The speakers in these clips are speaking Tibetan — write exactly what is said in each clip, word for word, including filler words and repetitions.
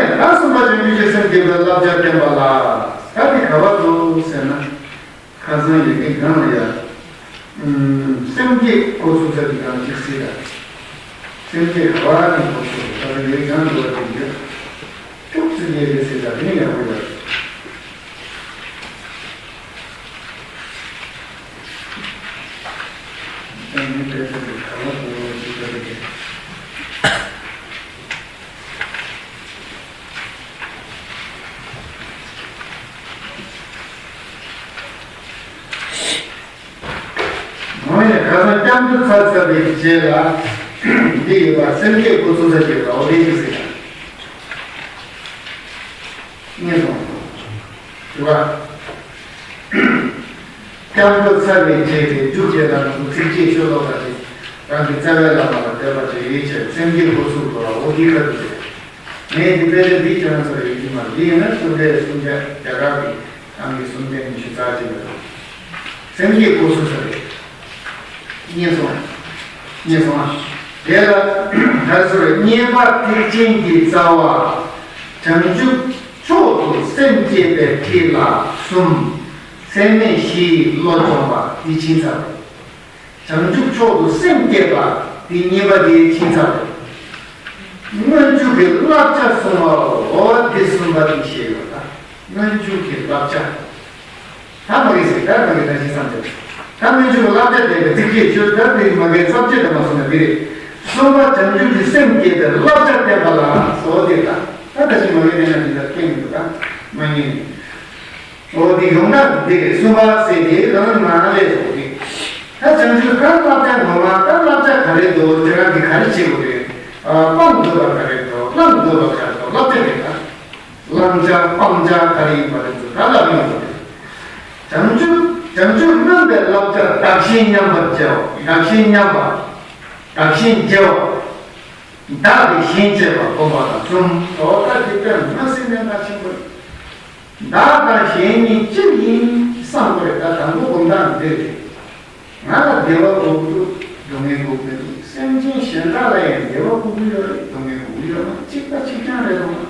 ད་གསུམ་པ་བྱང་ཆུབ་ཀྱི་སེམས་བསྐྱེད་པའི་བསླབ་བྱ་བསྟན་པ་ལ། ད་དེ་ག་བ་འདུག་ཟེར་ན། ཁ་སང་ཡི་གེ་སྒང་ལ་ཡ། ཨུམ། སེམས་བསྐྱེད་འགོ་ཚུགས་ས་དེ་སྒང་གཅིག་ཟེར་ཡ། སེམས་བསྐྱེད་ག་བ་ནས་འགོ་ཚུགས་ད་ལྟ་ཡི་གེ་སྒང་འདུག་པ་དེ་ཡོད། ཅུང་ཙི་ཡི་གེ་ཟེར་ཡ་དེ་ནི་ཡག་པོ་ཡོད། སེམས་བསྐྱེད་འགོ་ཚུགས་ས་དེ་ག་བ་འདུག་ཅིག་ད་ལྟ་དེ། འོ་ཡ། ཁ་སང་སྐྱབས་འགྲོ་ཚར་ཚར་བའི་རྗེས་ལ། འདི་ཡོད་པ་སེམས་བསྐྱེད་འགོ་ཚུགས་ས་ཅིག་ལ་འོ་དེ་ཅིག་ཟེར་ཡ། རྙེད་སོང་། རེད་པ། སྐྱབས་འགྲོ་ཚར་བའི་རྗེས་ཀྱི་མཇུག་དེ་དང་དུ་ཚིགས་བཅད་ཤོ་ལོ་ཀ་ཅིག་རང་གི་རྩ་བའི་བླ་མ་ལ་བསྟོད་པ་བྱེད་ཡུལ་ཆེད་སེམས་བསྐྱེད་འགོ་ཚུགས་དགོས་པ་འོ་དེའི་ཁ་ཐུག་རེད། ངས་འདི་དཔེ་ཆ་འདི་ཁྱེད་རང་ཚོ་ལ་ཡོད་ཀྱི་མ་རེད། འདི་ཡིན་ན་གསུང་འདྲའི་གསུང་བྱ་རྒྱ་གར་གྱི་ཨང་ཀི་གསུམ་བརྒྱ་ཉི་ཤུ་རྩ་གཅིག་ལ་སེམས་བསྐྱེད་འགོ་ཚུགས་ས་རེད། རྙེད་སོང་། རྙེད་སོང་། དེ་ལ་ད་ཚུར་རྙེད་པ་ཐེག་ཆེན་གྱི་རྩ་བ། བྱང་ཆུབ་མཆོག་ཏུ་སེམས་བསྐྱེད་པའི་ཁྲིད་ལ་གསུམ། ཚད་མེད་བཞི་ཡི་བློ་སྦྱོང་བ་འདི་ཕྱིན་ཚར་རེད། བྱང་ཆུབ་མཆོག་ཏུ་སེམས་བསྐྱེད་པ་འདི་གཉིས་པ་དེའི་ཕྱིན་ཚར་རེད། སྔོན་འཇུག་གི་བསླབ་བྱ་གསུང་བའོ། འདི་གསུམ་པ་འདི་ཞེས་ཡོད་ལ། སྔོན་འཇུག་གི་བསླབ་བྱ། ད་མ་གི་ཟེར་ད་མ་གི་ད་ཅི་བསམ་བྱས། ད་སྔོན་འཇུག་གི་བསླབ་བྱ་དེ་གི་ཚིགས་བཅད་ཆོད་ད་དེ་མ་གི་རྩ་བཅད་ད་མ་གསུངས་ན་འདི་རེད། གསུམ་པ་བྱང་ཆུབ་ཀྱི་སེམས་བསྐྱེད་པའི་བསླབ་བྱ་བསྟན་པ་ལ་སོགས་ཏེ་ད་ད་ད་ཅི་མ་གི་དེ་ན་འདི་ད་སྐྱེ་མི་འདུག་ད་མ་ཉན། འོ་དེ་ཡོངས་གྲགས་ཀྱི་དེ་རེད། གསུམ་པ་ཟེར་དེ་རང་ནང་ལས་སོགས་ཏེ། ད་བྱང་ཆུབ་ད་བསླབ་བྱ་ངོ་མ་ད་བསླབ་བྱ་ག་རེ་འདུག་དེ་རང་གིས་ག་རེ་བྱེད་དགོས་རེད། ཨ། སྤང་དགོས་པ་ག་རེ་འདུག་བླང་དགོས་པ་ག་རེ་འདུག་བསླབ་བྱ་རེད་ད། བླང་བྱ་སྤང་བྱ་ག་རེ་ཡིན་པ་རེད་ཚོ་ད་བསླབ་ཡོང་དགོས་རེད། བྱང་ཆུབ་བྱང་ཆུབ་སྨོན་པའི་བསླབ་བྱ་བདག་གཞན་མཉམ་པར་བརྗེ་བ། བདག་གཞན་མཉམ་པ། བདག་གཞན་བརྗེ་བ། བདག་གིས་གཞན་བརྗེ་བ་སྒོམ་པ་དང་གསུམ། འོ་ད་དེ་དཔེ་མ་སྲིད་གནད་འགག་ཆེན་པོ་རེད། བདག་དང་གཞན་གཉིས་གཅིག་ཡིན་བསམ་དགོས་རེད། ད་དང་པོ་སྒོམ་སྟངས་འདི་རེད། ང་ལ་བདེ་བ་དགོས་ཀྱི་འདུག་སྡུག་བསྔལ་དགོས་ཀྱི་མི་འདུག་སེམས་ཅན་གཞན་དག་ལ་ཡང་བདེ་བ་དགོས་ཀྱི་ཡོད་རེད། སྡུག་བསྔལ་དགོས་ཀྱི་ཡོད་མ་རེད། གཅིག་པ་གཅིག་རྐྱང་རེད་འདུག་ན།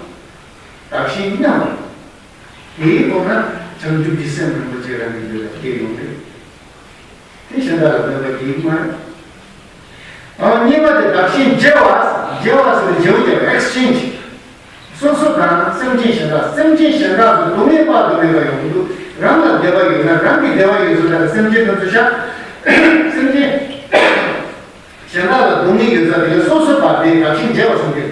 བདག་གཞན་མཉམ་པ། དེའི་སྒོ་ནས་བྱང་ཆུབ་ཀྱི་སེམས་རིན་པོ་ཆེ་རང་གི་ལུས་ལ་སྐྱེ་ཡོང་རེད། དེ་གཞན་དག་ལ་སྨོད་པ་སྐྱེ་གི་མ་རེད། ཨ། གཉིས་པ་དེ་བདག་གཞན་བརྗེ་བ། བརྗེ་བ་ཟེར་བའི་བརྗེ་བོ་རྒྱབ་པ། ཨེག་སི་ཅེན་ཇི། སོ་སོ་དང་སེམས་ཅན་གཞན་དག་སེམས་ཅན་གཞན་དག་ཏུ་སྡུག་བསྔལ་དཔག་ཏུ་མེད་པ་ཡོང་གི་འདུག་རང་ལ་བདེ་བ་ཡོད་ན་རང་གི་བདེ་བ་ཡོད་ཚུལ་ལྟར་སེམས་ཅན་དེ་ཚོ་བཞག་སེམས་ཅན་གཞན་དག་ལ་སྡུག་བསྔལ་ཡོད་ས་དེ་ལ་སོ་སོ་བར་དེ་བདག་གཞན་བརྗེ་བ་གསུངས་ཏེ།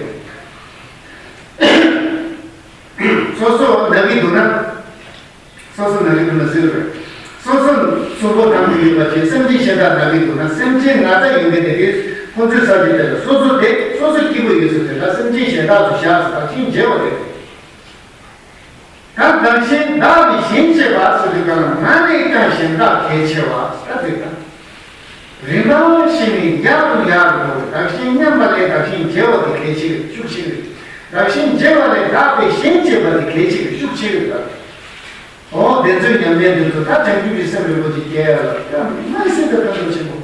སོ་སོ་ན་གི་འདུག་ན། སོ་སོ་ན་གི་འདུག་ན་ཟེར་བས། སོ་སོ་གསོན་པོ་དང་དུ་ཡོད་པ་བྱས་སེམས་ཅན་གཞན་དག་ན་གི་འདུག་ན། སེམས་ཅན་ན་ཚ་ཡོད་མཁན་དེ་དེ་ཁོ་ཚོའི་ས་གཞི་དེ་ལ་སོ་སོ་དེ་སོ་སོ་སྐྱིད་པོ་ཡོད་ས་དེ་ལ་སེམས་ཅན་གཞན་དག་ཏུ་བཞག་ཟེར་བ་ཅིན་བརྗེ་བ་རེད། ད་བདག་གཞན་བདག་གིས་གཞན་བརྗེ་བ་ཟེར་དུས་གང་ལ་ང་ལས་ཀྱང་གཞན་དག་གལ་ཆེ་བ་ཟེར་དུས་གང་། རིམ་པ་བཞིན་ནས་ཡར་རུ་ཡར་རུ་འགྲོ་བའི་བདག་གཞན་མཉམ་པ་ལས་བདག་གཞན་བརྗེ་བ་དེ་གལ་ཆེ་བའི་ཤུགས་ཆེ་བས། བདག་གཞན་བརྗེ་བ་ལས་བདག་པས་གཞན་བརྗེ་བ་དེ་གལ་ཆེ་བའི་ཤུགས་ཆེ་བས་ལ། འོ་དེ་ཚོའི་ཉམས་ལེན་དེ་ཚོ་ད་བྱང་ཆུབ་ཀྱི་སེམས་རིན་པོ་ཆེ་སྐྱེ་ཡ་ལ་ཡང་མ་ཟད་པའི་ཕན་ཐོགས་ཆེན་པོ།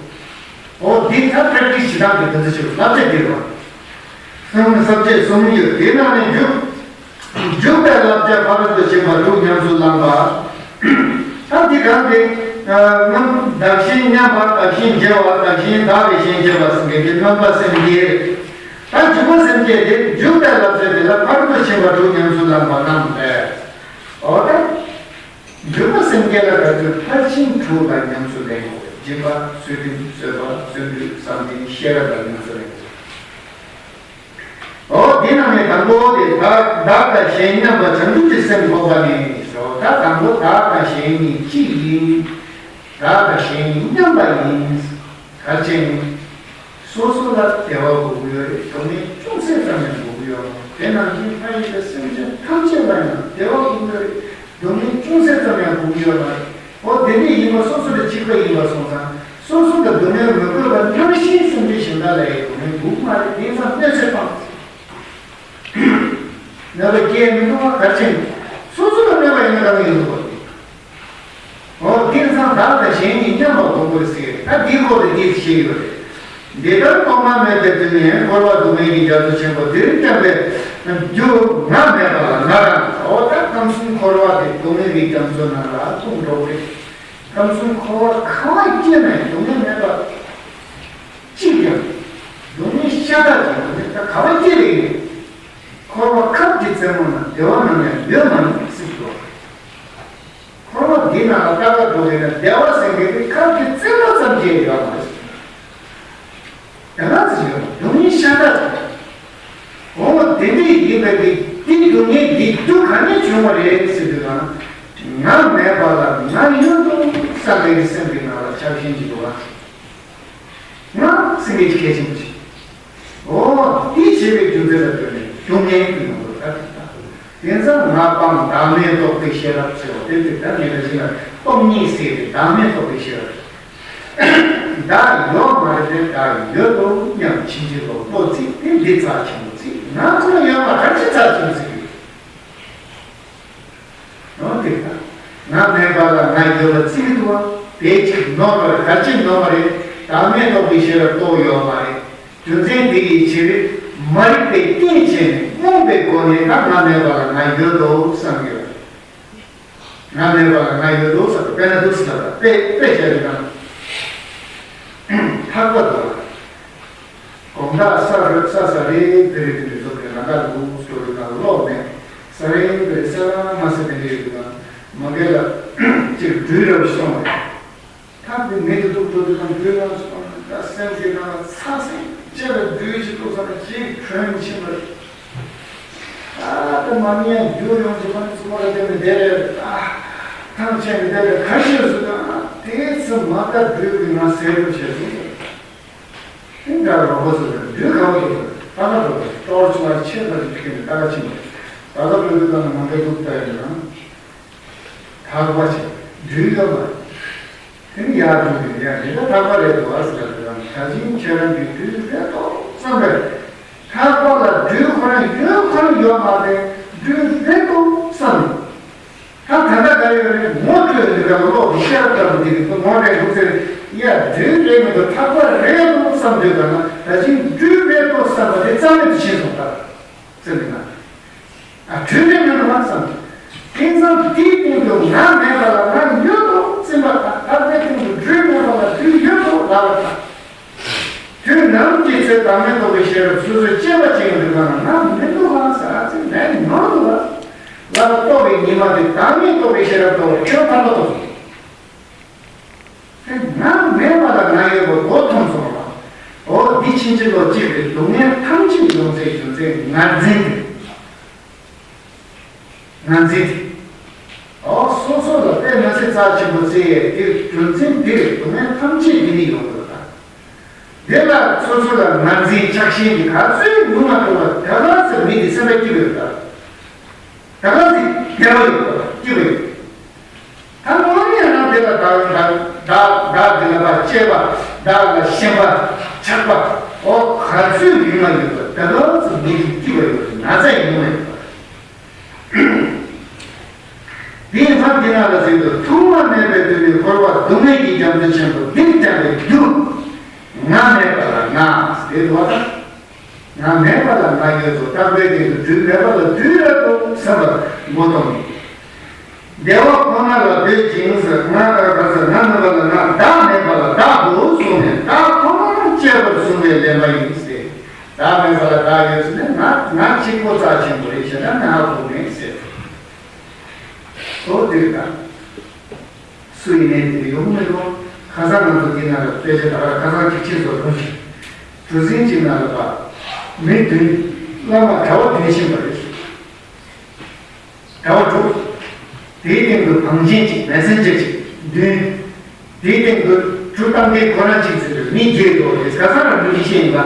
འོ་འདི་ད་པྲེག་ཊི་སི་བྱེད་སྟངས་ཀྱི་དོན་དུ་ཆེ་བ་བསླབ་བྱ་འདི་རེད་བ། གསུམ་ས་བཅད་གསུམ་ཡོད། དེ་ནང་ནས་འཇུག་འཇུག་པའི་བསླབ་བྱ་ཕ་རོལ་ཏུ་ཕྱིན་པ་དྲུག་ཉམས་སུ་བླངས་པ། ད་འདི་གང་དེ། སྔོན་བདག་གཞན་མཉམ་པ། བདག་གཞན་བརྗེ་བ། བདག་གཞན་བདག་པས་གཞན་བརྗེ་བ་ཟེར་མཁན་དེ་སྨོན་པ་སེམས་བསྐྱེད་རེད། ད་འཇུག་པ་སེམས་བསྐྱེད་དེ་འཇུག་པའི་བསླབ་བྱ་དེ་ལ་ཕ་རོལ་ཏུ་ཕྱིན་པ་དྲུག་ཉམས་སུ་བླངས་པ་རྣམས་ལས། འོ་ད། འཇུག་པ་སེམས་བསྐྱེད་ལ་ག་ཚོད་ཕར་ཕྱིན་དྲུག་ལ་ཉམས་སུ་ལེན་དགོས། སྦྱིན་པ། ཚུལ་ཁྲིམས། བཟོད་པ། བརྩོན་འགྲུས། བསམ་གཏན། ཤེས་རབ་ལ་ཉམས་སུ་ལེན་དགོས། འོ་དེ་ནང་ནས་དང་པོ་དེ་བདག་བདག་དང་གཞན་མཉམ་པ་བྱང་ཆུབ་ཀྱི་སེམས་བསྒོམ་པ་ནི་ཟེར། ད་དང་པོ་བདག་དང་གཞན་གཉིས་གཅིག་ཡིན། བདག་དང་གཞན་གཉིས་མཉམ་པ་ཡིན། ག་རེ་བྱས་ནས། སོ་སོ་ལ་བདེ་བ་དགོས་ཀྱི་ཡོད་རེད། སྡུག་བསྔལ་ཅུང་ཟད་ཙམ་ཡང་དགོས་ཀྱི་ཡོད་མ་རེད། དེ་ནང་བཞིན་ཕ་ཡི་དང་སེམས་ཅན་ཐམས་ཅད་ལ་ཡང་བདེ་བ་དགོས་ཀྱི་ཡོད་རེད། སྡུག་བསྔལ་ཅུང་ཟད་ཙམ་ཡང་དགོས་ཀྱི་ཡོད་མ་རེད། འོ་དེ་འདྲ་ཡིན་པ་སོ་སོ་དང་གཅིག་པ་ཡིན་པ་སོང་ཙང་སོ་སོ་ལ་སྡུག་བསྔལ་མི་དགོས་པ་ནང་བཞིན་སེམས་ཅན་གཞན་དག་ལ་ཡང་སྡུག་བསྔལ་དགོས་ཀྱི་མ་རེད། དེ་ཙམ་གནོད་འཚེ་སྤངས། གནོད་པ་སྐྱེལ་མི་འདུག་བ། ག་རེ་བྱས་ནས་སོ་སོ་ལ་གནོད་པ་ཡིན་ན་རང་ཡིན་དགོས་པ་རེད། འོ་དེང་སང་བདག་དང་གཞན་གཉིས་མཉམ་པར་སྒོམ་དགོས་ཟེར། ད་འདིའི་སྐོར་དུ་འདི་བཤད་ཡོད་རེད། འདི་ལྟར་རྟོག་པ་མེད་པའི་དུས་ནས། འཁོར་བ་སྡུག་བསྔལ་གྱི་རྒྱ་མཚོ་ཆེན་པོ་འདིར་འཁྱམས་པའི་ རྒྱུ་ང་མེད་པ་ལ་ང་རང་། འོ་ད་ཁམས་གསུམ་འཁོར་བ་དེ་སྡུག་བསྔལ་གྱི་རྒྱ་མཚོ་ནང་ལ་ལྷུང་འགྲོ་གི་རེད། ཁམས་གསུམ་འཁོར་བ་ག་བ་སྐྱེས་ནས་སྡུག་བསྔལ་མེད་པ་གཅིག་ཀྱང་། སྡུག་བསྔལ་ཤ་སྟག་ཅིག་ཡོད་མེད་ད་ག་བ་སྐྱེས་རེད། འཁོར་བ་ཁབ་ཀྱི་རྩེ་མོ་ན་བདེ་བ་ནམ་ཡང་ཡོད་མ་རེད་ཟེར་གྱི་འདུག་འཁོར་བ་འདི་ནང་ལ་ལྟ་ག་འགྲོ་བས་ན་བདེ་བ་ཟེར་མཁན་དེ་ཁབ་ཀྱི་རྩེ་མོ་ཙམ་གྱིས་ཡོད་མ་རེད། དེ་ན་ཚེ་ཡོད་སྡུག་བསྔལ་ཤ་སྟག་ཅིག་འོ་དེ་འདྲ་ཡིན་པའི་དེ་སྡུག་བསྔལ་འདི་རྒྱུ་ག་ནས་བྱུང་བ་རེད་ཟེར་དུས་ན། ང་མེད་པ་ལ་ང་ཡོད་དོ་བསམ་པའི་སེམས་ཀྱི་ནང་ལ་ཆགས་ཞེན་གྱི་འདུག་ལ། ང་སེམས་ཀྱི་གལ་ཆེན་པོ་ཞིག་འོ་འདི་བྱེད་པའི་རྒྱུ་མཚན་ལ་ལྟོས་ནས་སྡུག་བསྔལ་གྱི་ནང་དུ་ད་དེ་ད། དེ་ཙམ་ང་སྤངས་བདག་མེད་རྟོགས་པའི་ཤེས་རབ་ཟེར་བ་དེ་དེ་ལྟར་ངེས་པར་ཅི་ལ་སྟོང་ཉིད་ཟེར་ཏེ་བདག་མེད་རྟོགས་པའི་ཤེས་རབ། བདག་ཡོད་མ་རེད་དེ་བདག་ཡོད་དོ་སྙམ་ཕྱིན་ཅི་ལོག་བློ་ཚིག་དེ་འདི་རྩ་ཆེན་པོ་ཚིག་ང་ཁོ་ན་ཡོད་པ་ག་ཅི་རྩ་ཆེན་པོ་ཚིག་ཡོད། འོ་དེ་ལྟར་ང་མེད་པ་ལ་ང་ཡོད་པ་ཚིག་འདུག་བ་དེ་གཅིག་ནོར་བར་ག་ཅི་ནོར་བ་རེད། བདག་མེད་རྟོགས་པའི་ཤེས་རབ་རྟོགས་ཡོད་མ་རེད། རྒྱུ་མཚན་དེ་ཡི་ཕྱིར། མ་རིག་པའི་རྐྱེན་བྱས་ནས་རྨོངས་པའི་སྒོ་ནས་ད་ང་མེད་པ་ལ་ང་ཡོད་དོ་བསམ་ཡོད། ང་མེད་པ་ལ་ང་ཡོད་དོ་བསམ་པ་དཔེར་ན་འདུག་ཟེར་ལ་དཔེ་དཔེ་བྱས་ཡོད་ན། ཐག་པ་འདུག་ལ། དགོང་དག་ས་རུབ་ས་ས་རེ་དེ་རེ་དེ་རེ་བཟོ་དེ་ལ་ད་འདུག་སྐྱོ་རུ་ན་ལོག་ནས་ས་རེ་དེ་རེ་ས་མ་ས་དེ་རེ་ཡོད་ན་མ་གེ་ལ་ཅིག་སྦྲུལ་རབ་སོང་བས། ཐག་པའི་མེ་དེ་ཏོག་ཏོག་དེ་དང་འདྲུད་ལ་སོང་ད་སེམས་ཀྱི་ནང་ལ་ཚ་སེ་ཅེ་ལ་འདྲུད་ཅི་ཏོག་ས་ན་ཅིག་དྲོན་ཕྱིན་པ་རེད། ཨ་ད་མ་ནི་ཡང་རྒྱུ་ཡོང་གི་མ་ནི་ཚོ་བ་ལ་བརྟེན་ནས་བསྡད་རེད། ཨ་ཐང་ཆད་ནས་བསྡད་རེད། ཁ་ཤས་སུ་ད་དེ་ཚོ་མ་ད་འདྲུད་ཀྱི་ང་ཟས་རུ་བྱས་སོང་། དེ་འདྲ་རོགས་པ་ཚོ་ལ་འདྲུད་ག་བ་ཡོད་པ་ད་ལ་རོགས་པ་གཏོར་ཆུང་བ་ཆེ་བ་ལ་ཁྱེད་ནས་ད་ལ་ཕྱིན་པ་ད་ལ་འདྲུད་ཀྱི་ད་ལ་མ་འདྲ་འདུག་ད་ཡོད་ན། ཐག་པ་ཆད་འདྲུད་ཡོད་མ་རེད། དེ་ནི་ཡར་འགྲོ་གི་ཡ་དེ་ལ་ཐག་པ་རེད་འདུག་ཨ་ཟེར་ལ་དེ་ལ་ད་ཅིང་ཁྱེད་རང་གི་འདྲུད་རེད་དོ་བསམ་པས། ཐག་པ་ལ་འདྲུད་ཁོ་རང་ཡོད་ཁོ་རང་ཡོད་མ་རེད། འདྲུད་རེད་དོ་བསམ། ད་ད་ལྟ་ག་ཡོད་རེད་ངོ་སྤྲོད་འདི་ག་ལོག་གི་ཤར་ལྟ་བུ་འདི་གི་ངོ་སྤྲད་འདུག་ཟེར་ཡ་འདྲུད་རེད་མི་འདུག་ཐག་པ་རེད་དོ་བསམ་འདོད་པ་ན་ད་ཅིང་འདྲུད་རེད་དོ་བསམ་པ་དེ་རྩ་མེད་དུ་ཕྱིན་སོང་ད། ཟེར་གི་ན། ཨ་འདྲུད་རེད་མི་འདུག་བསམ། དེང་སང་དེའི་སྟེང་དུ་ང་མེད་པ་ལ་ང་ཡོད་དོ་བསམ་པ་དང་ཐག་པའི་སྟེང་དུ་འདྲུད་མེད་པ་ལ་འདྲུད་ཡོད་དོ་ལབ་པ་དང་། དུས་ནམ་གྱི་ཚེ་བདག་མེད་རྟོགས་པའི་ཤེས་རབ་སོ་སོའི་དཔྱད་པ་ཅན་གྱི་འདུག་ན་ང་མི་འདུག་ཨ་ཟེར་ཨ་ཙི་མེད་ནོར་འདུག་ཨ། ལ་རྟོགས་པའི་ཉི་མ་དེ་བདག་མེད་རྟོགས་པའི་ཤེས་རབ་རྟོགས་པའི་ཁྱོད་ཐར་པ་རྟོགས་སོང་། ང་མེད་པ་ལ་ང་ཡོད་པ་མགོ་འཐོམས་སོང་བ། འོ་འདི་ཕྱིན་ཅི་ལོག་གཅིག་རེད། སྡུག་བསྔལ་ཐམས་ཅད་ཡོང་སའི་རྒྱུ་མཚན་ང་འཛིན་དེ། ང་འཛིན་དེ། འོ་སོ་སོ་ལ་དཔེ་མི་སྲིད་རྩ་ཆེན་པོ་བརྩི་ཡས་དེ་རྒྱུ་མཚན་འདི་རེད། སྡུག་བསྔལ་ཐམས་ཅད་འདི་ནས་ཡོང་དགོས་ད། དེ་ལ་སོ་སོ་ལ་ང་འཛིན་ཆགས་ཞེན་གྱི་ག་ཚོད་ཉུང་བ་འདུག་བ་ད་ག་ཚོད་མི་འདི་སེམས་པ་སྐྱིད་པོ་ཡོད་ད། ད་ག་ཚོད་བདེ་བ་ཡོད་པ་སྐྱིད་པོ་ཡོད། ད་ནོར་ཡང་ན་དེ་ལ་བདག་བདག་བདག་བདག་དེ་ལ་བ་སྐྱེ་བ་བདག་ལ་ཞེན་པ་ཆགས་པ་འོ་ག་ཚོད་ཡུན་མ་ཡོད་པ་ད་ག་ཚོད་མི་རིགས་སྐྱིད་པ་ཡོད་ན་ཚ་ཡུན་མ་ཡོད་པ། དེ་ཡང་ས་འདི་ན་ལ་ཟེར་དུ་ཐོག་མ་མེད་པའི་དུས་ནས་འཁོར་བ་སྡུག་བསྔལ་གྱི་རྒྱ་མཚོ་ཆེན་པོ་འདིར་སྐྱེ་བའི་རྒྱུ་ང་མེད་པ་ལ་ང་ཟེར་བ་དང་། ང་མེད་པ་ལ་ང་ཡོད་དོ། རྟག་པའི་སྟེང་དུ་འདྲུད་མེད་པ་ལ་འདྲུད་རེད་དོ་བསམ་པར་མགོ་འཐོམས་ནས། བདེ་བ་ཁོ་ན་ལ་འདོད་ཅིང་ཟེར། ང་ལ་ག་ཟེར། ང་མེད་པ་ལ་ང་བདག་མེད་པ་ལ་བདག་འདུག་གསུངས་ནས་བདག་ཁོ་ན་སྐྱེ་བར་གསུངས་པའི་ལན་པ་ཡིན་ཟེར། བདག་མེད་པ་ལ་བདག་ཡོད་ཟེར་ནས་ང་ང་གཅིག་པོ་རྩ་ཆེན་པོ་རེད་བྱས་ན་ང་ཧ་གོ་མེད་ཟེར། འོ་དེ་རེད་ད། སུ་ཡིན་ནའི་དེ་ཡོང་མི་རུང་། ཁ་སང་ང་ཚོ་འདི་ན་ལ་དཔེ་ཆ་ད་ག་ཁ་སང་གཅིག་ཆེད་བཟོ་རུང་ཞིག་གྲུ་གཟིངས་གཅིག་ན་ལ་བ་མི་བདུན། བླ་མ་གྲྭ་བ་བདུན་ཕྱིན་པ་རེད། གྲྭ་བ་དྲུག་དེའི་སྟེང་དུ་བང་ཆེན་གཅིག་མལ་སྲན་ཅིག་བདུན། དེའི་སྟེང་དུ་གྲུ་བཏང་མཁན་ཁོ་རང་གཅིག་ཟེར་བའི་མི་བརྒྱད་འདུག་རེད། ཁ་སང་རང་གྲུ་བཞི་ཤེས་ཡིན་པ།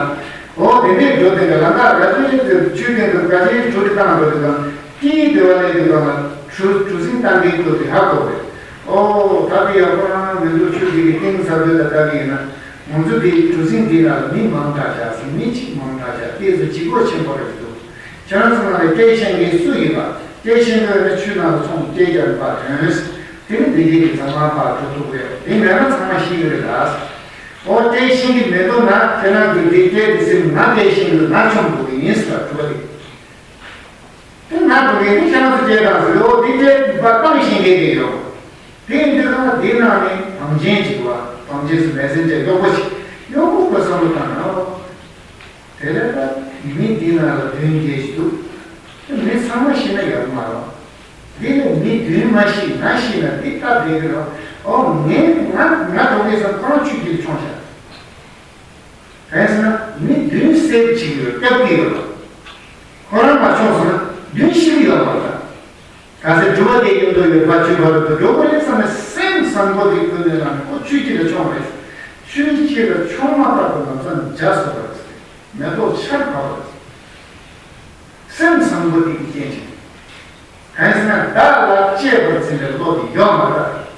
འོ་དེ་འདྲའི་འགྲོ་དེ་འདྲ་ལམ་ཁ་ར་ཅི་ཆུའི་སྟེང་དུ་ག་ཅིའི་གྲུ་དེ་བཏང་འགྲོ་དེ་དང་། དཀྱིལ་སྡེ་བ་ལས་དེ་དང་ལ་གྲུ་གྲུ་གཟིངས་བཏང་མཁན་ཁོ་དེ་ཧ་གོ་བས། ཨོ་ད་དེ་ཡག་པོ་རང་མི་འདུག་ཆུ་དེ་གི་གཏིང་ཟབ་དེ་ལ་ལྟ་གི་ཡིན་ན། ང་ཚོ་དེའི་གྲུ་གཟིངས་འདི་ལ་མི་མང་དྲགས་བཞག་ཟིན་མི་གཅིག་མང་དྲགས་བཞག་དེ་ཚོ་ལྗིད་ཁོག་ཆེན་པོ་རེད་འདུག་ཁྱེད་རང་ཚོ་ནང་ལ་སྐད་ཤེས་མཁན་སུ་ཡིན་པ། སྐད་ཤེས་མཁན་ཡོད་ན་ཆུ་ནང་ལ་ཚོང་སྐད་རྒྱག་པ་དོན། དེ་ནི་འདི་གའི་གི་ཚང་མ་ཕར་འགྲོ་ཐུབ་ཀྱི་ཡོད་དེ་མེད་ན་ཚང་མ་ཤི་གི་རེད་ལ། ཨོ་སྐད་ཤེས་ཀྱི་མེད་འདུག་ན་ཁྱེད་རང་གི་འདི་སྐད་དེ་ཟིན་ང་སྐད་ཤེས་ཀྱི་ང་ཆོམ་དགོས་ཀྱི་ཡིན་ཟེར་བ་གྲུ་པ་དེ། ང་འགྲོ་མཁན་དེ་ཁྱེད་རང་ཚོ་སྐྱེལ་དང་ཟེར། འོ་དེ་སྐྱེལ་བ་བཏང་ཤེས་མཁན་དེ་ཡོད། དེ་ཡིན་དུས་ད་དེ་ནང་ནས་དམ་ཅན་ཅིག་བ། དམ་ཅན་ཟེར་མེ་སེན་ཇར་གཡོག་པོ་ཞིག་གཡོག་པོ་བ་བསམ་བློ་བཏང་ན། དེ་ལས་ད་མི་དེ་ནང་ལ་བདུན་བརྒྱད་ཅིག་འདུག་མི་ཚང་མ་ཤི་ན་ཡག་མ་རེད། དེ་ལས་མི་བདུན་མ་ཤི་ང་ཤི་ན་དེ་སྟབས་བདེ་གི་རེད། ཨོ་ངས་ང་ང་འགྲོ་མཁན་ཚོ་ཁོ་རང་ཆུ་དཀྱིལ་མཆོངས་བཞག་གང་ཡིན་ཟེར་ན་མི་བདུན་སེབ་བྱེད་ཀྱི་ཡོད། སྐྱོབ་ཀྱི་ཡོད། ཁོ་རང་མ་མཆོངས་སོང་ན་བདུན་ཤི་གི་ཡོད་མ་རེད། གལ་སྲིད་སྒྲུབ་པ་དེ་ཡོད་འདོད་ཡོད་པ་ཆུ་བར་དུ་འགྲོ་དགོས་རེད་བསམ་ནས་སེམས་བཟང་པོ་དེ་ཀུན་ནས་ལངས་ནས་ཁོ་ཆུ་དཀྱིལ་ལ་མཆོངས་རེད། ཆུ་དཀྱིལ་ལ་མཆོངས་མ་ཐག་ཏུ་ལམ་སང་འཇའ་སོ་བ་རེད། མེ་ཏོག་ཆར་བབས་པ་རེད། སེམས་བཟང་པོ་དེ་གི་རྐྱེན་བྱས། གང་ཡིན་ཟེར་ན་བདག་ལ་གཅེས་པར་འཛིན་པའི་བློ་དེ་ཡོད་མ་རེད།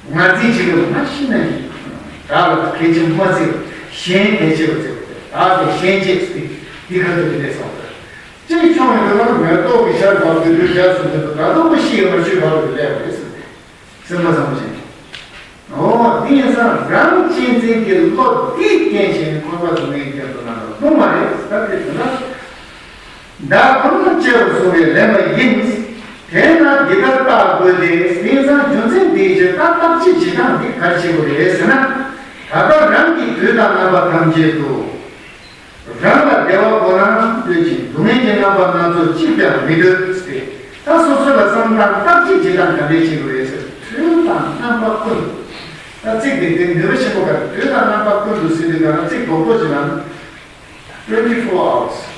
ང་རྩིས་བྱེད་ཀྱི་མ་ཤི་ན་ཡིན། བདག་ལ་གལ་ཆེན་མ་བརྩི་བར་གཞན་གལ་ཆེ་བར་བརྩི་བ་དེ། བདག་དེ་གཞན་གཅེས་ཟེར་དེ་ཁ་ཐུག་དེ་འདྲས་སོང་ཟེར། གཅིག་མཆོངས་ཡོང་དུས་ལ་མེ་ཏོག་གི་ཆར་བབས་དུས་དུས་འཇའ་སོ་མི་འདུག་ད་དུང་ཁོ་ཤི་ཡོད་མ་ཆུ་བར་དུ་སླེབས་རེད་ཟེར་ཏེ། སེམས་པ་བཟང་པོ་བྱས། འོ་དེ་ཡིན་ཙང་རང་གཅེས་འཛིན་གྱི་བློ་དེའི་རྐྱེན་བྱས་ནས་འཁོར་བ་སྡུག་བསྔལ་རྐྱེན་དུ་ན་ལ་ལྟུང་བ་རེད་ཟེར་ཏེ། དེ་ན་བདག་ཁོ་ན་གཅེས་པར་བཟུང་བས་ལེན་པ་ཡིན། དེས་ན་འདི་ལྟར་བརྟག་དགོས་ཏེ། དེང་སང་རྒྱུ་མཚན་འདིའི་ཕྱིར་ད་བརྟག་དཔྱད་བྱེད་སྟངས་འདི་ག་རེ་བྱེད་དགོས་རེད་ཟེར་ན། ད་ལྟ་རང་གིས་དུས་དང་རྣམ་པ་ཐམས་ཅད་དུ་རང་ལ་བདེ་བ་ཁོ་ན་འདོད་ཅིང་སྡུག་བསྔལ་གྱི་རྣམ་པ་སྣ་ཚོགས་གཅིག་ཀྱང་མི་འདོད་ཟེར་ཏེ། ད་སོ་སོ་ལ་བསམ་སྟངས་བརྟག་དཔྱད་བྱེད་སྟངས་ག་འདྲས་བྱེད་དགོས་རེད་ཟེར། དུས་དང་རྣམ་པ་ཀུན་ཏུ། ད་ཚིག་འདི་དེ་ནུས་པ་ཆེན་པོ་ག་རེ། དུས་དང་རྣམ་པ་ཀུན་ཏུ་ཟེར་དུས་ག་ན་ཚིག་རྡོག་རྡོག་ཅིག་ལ་ནི་twenty four hours།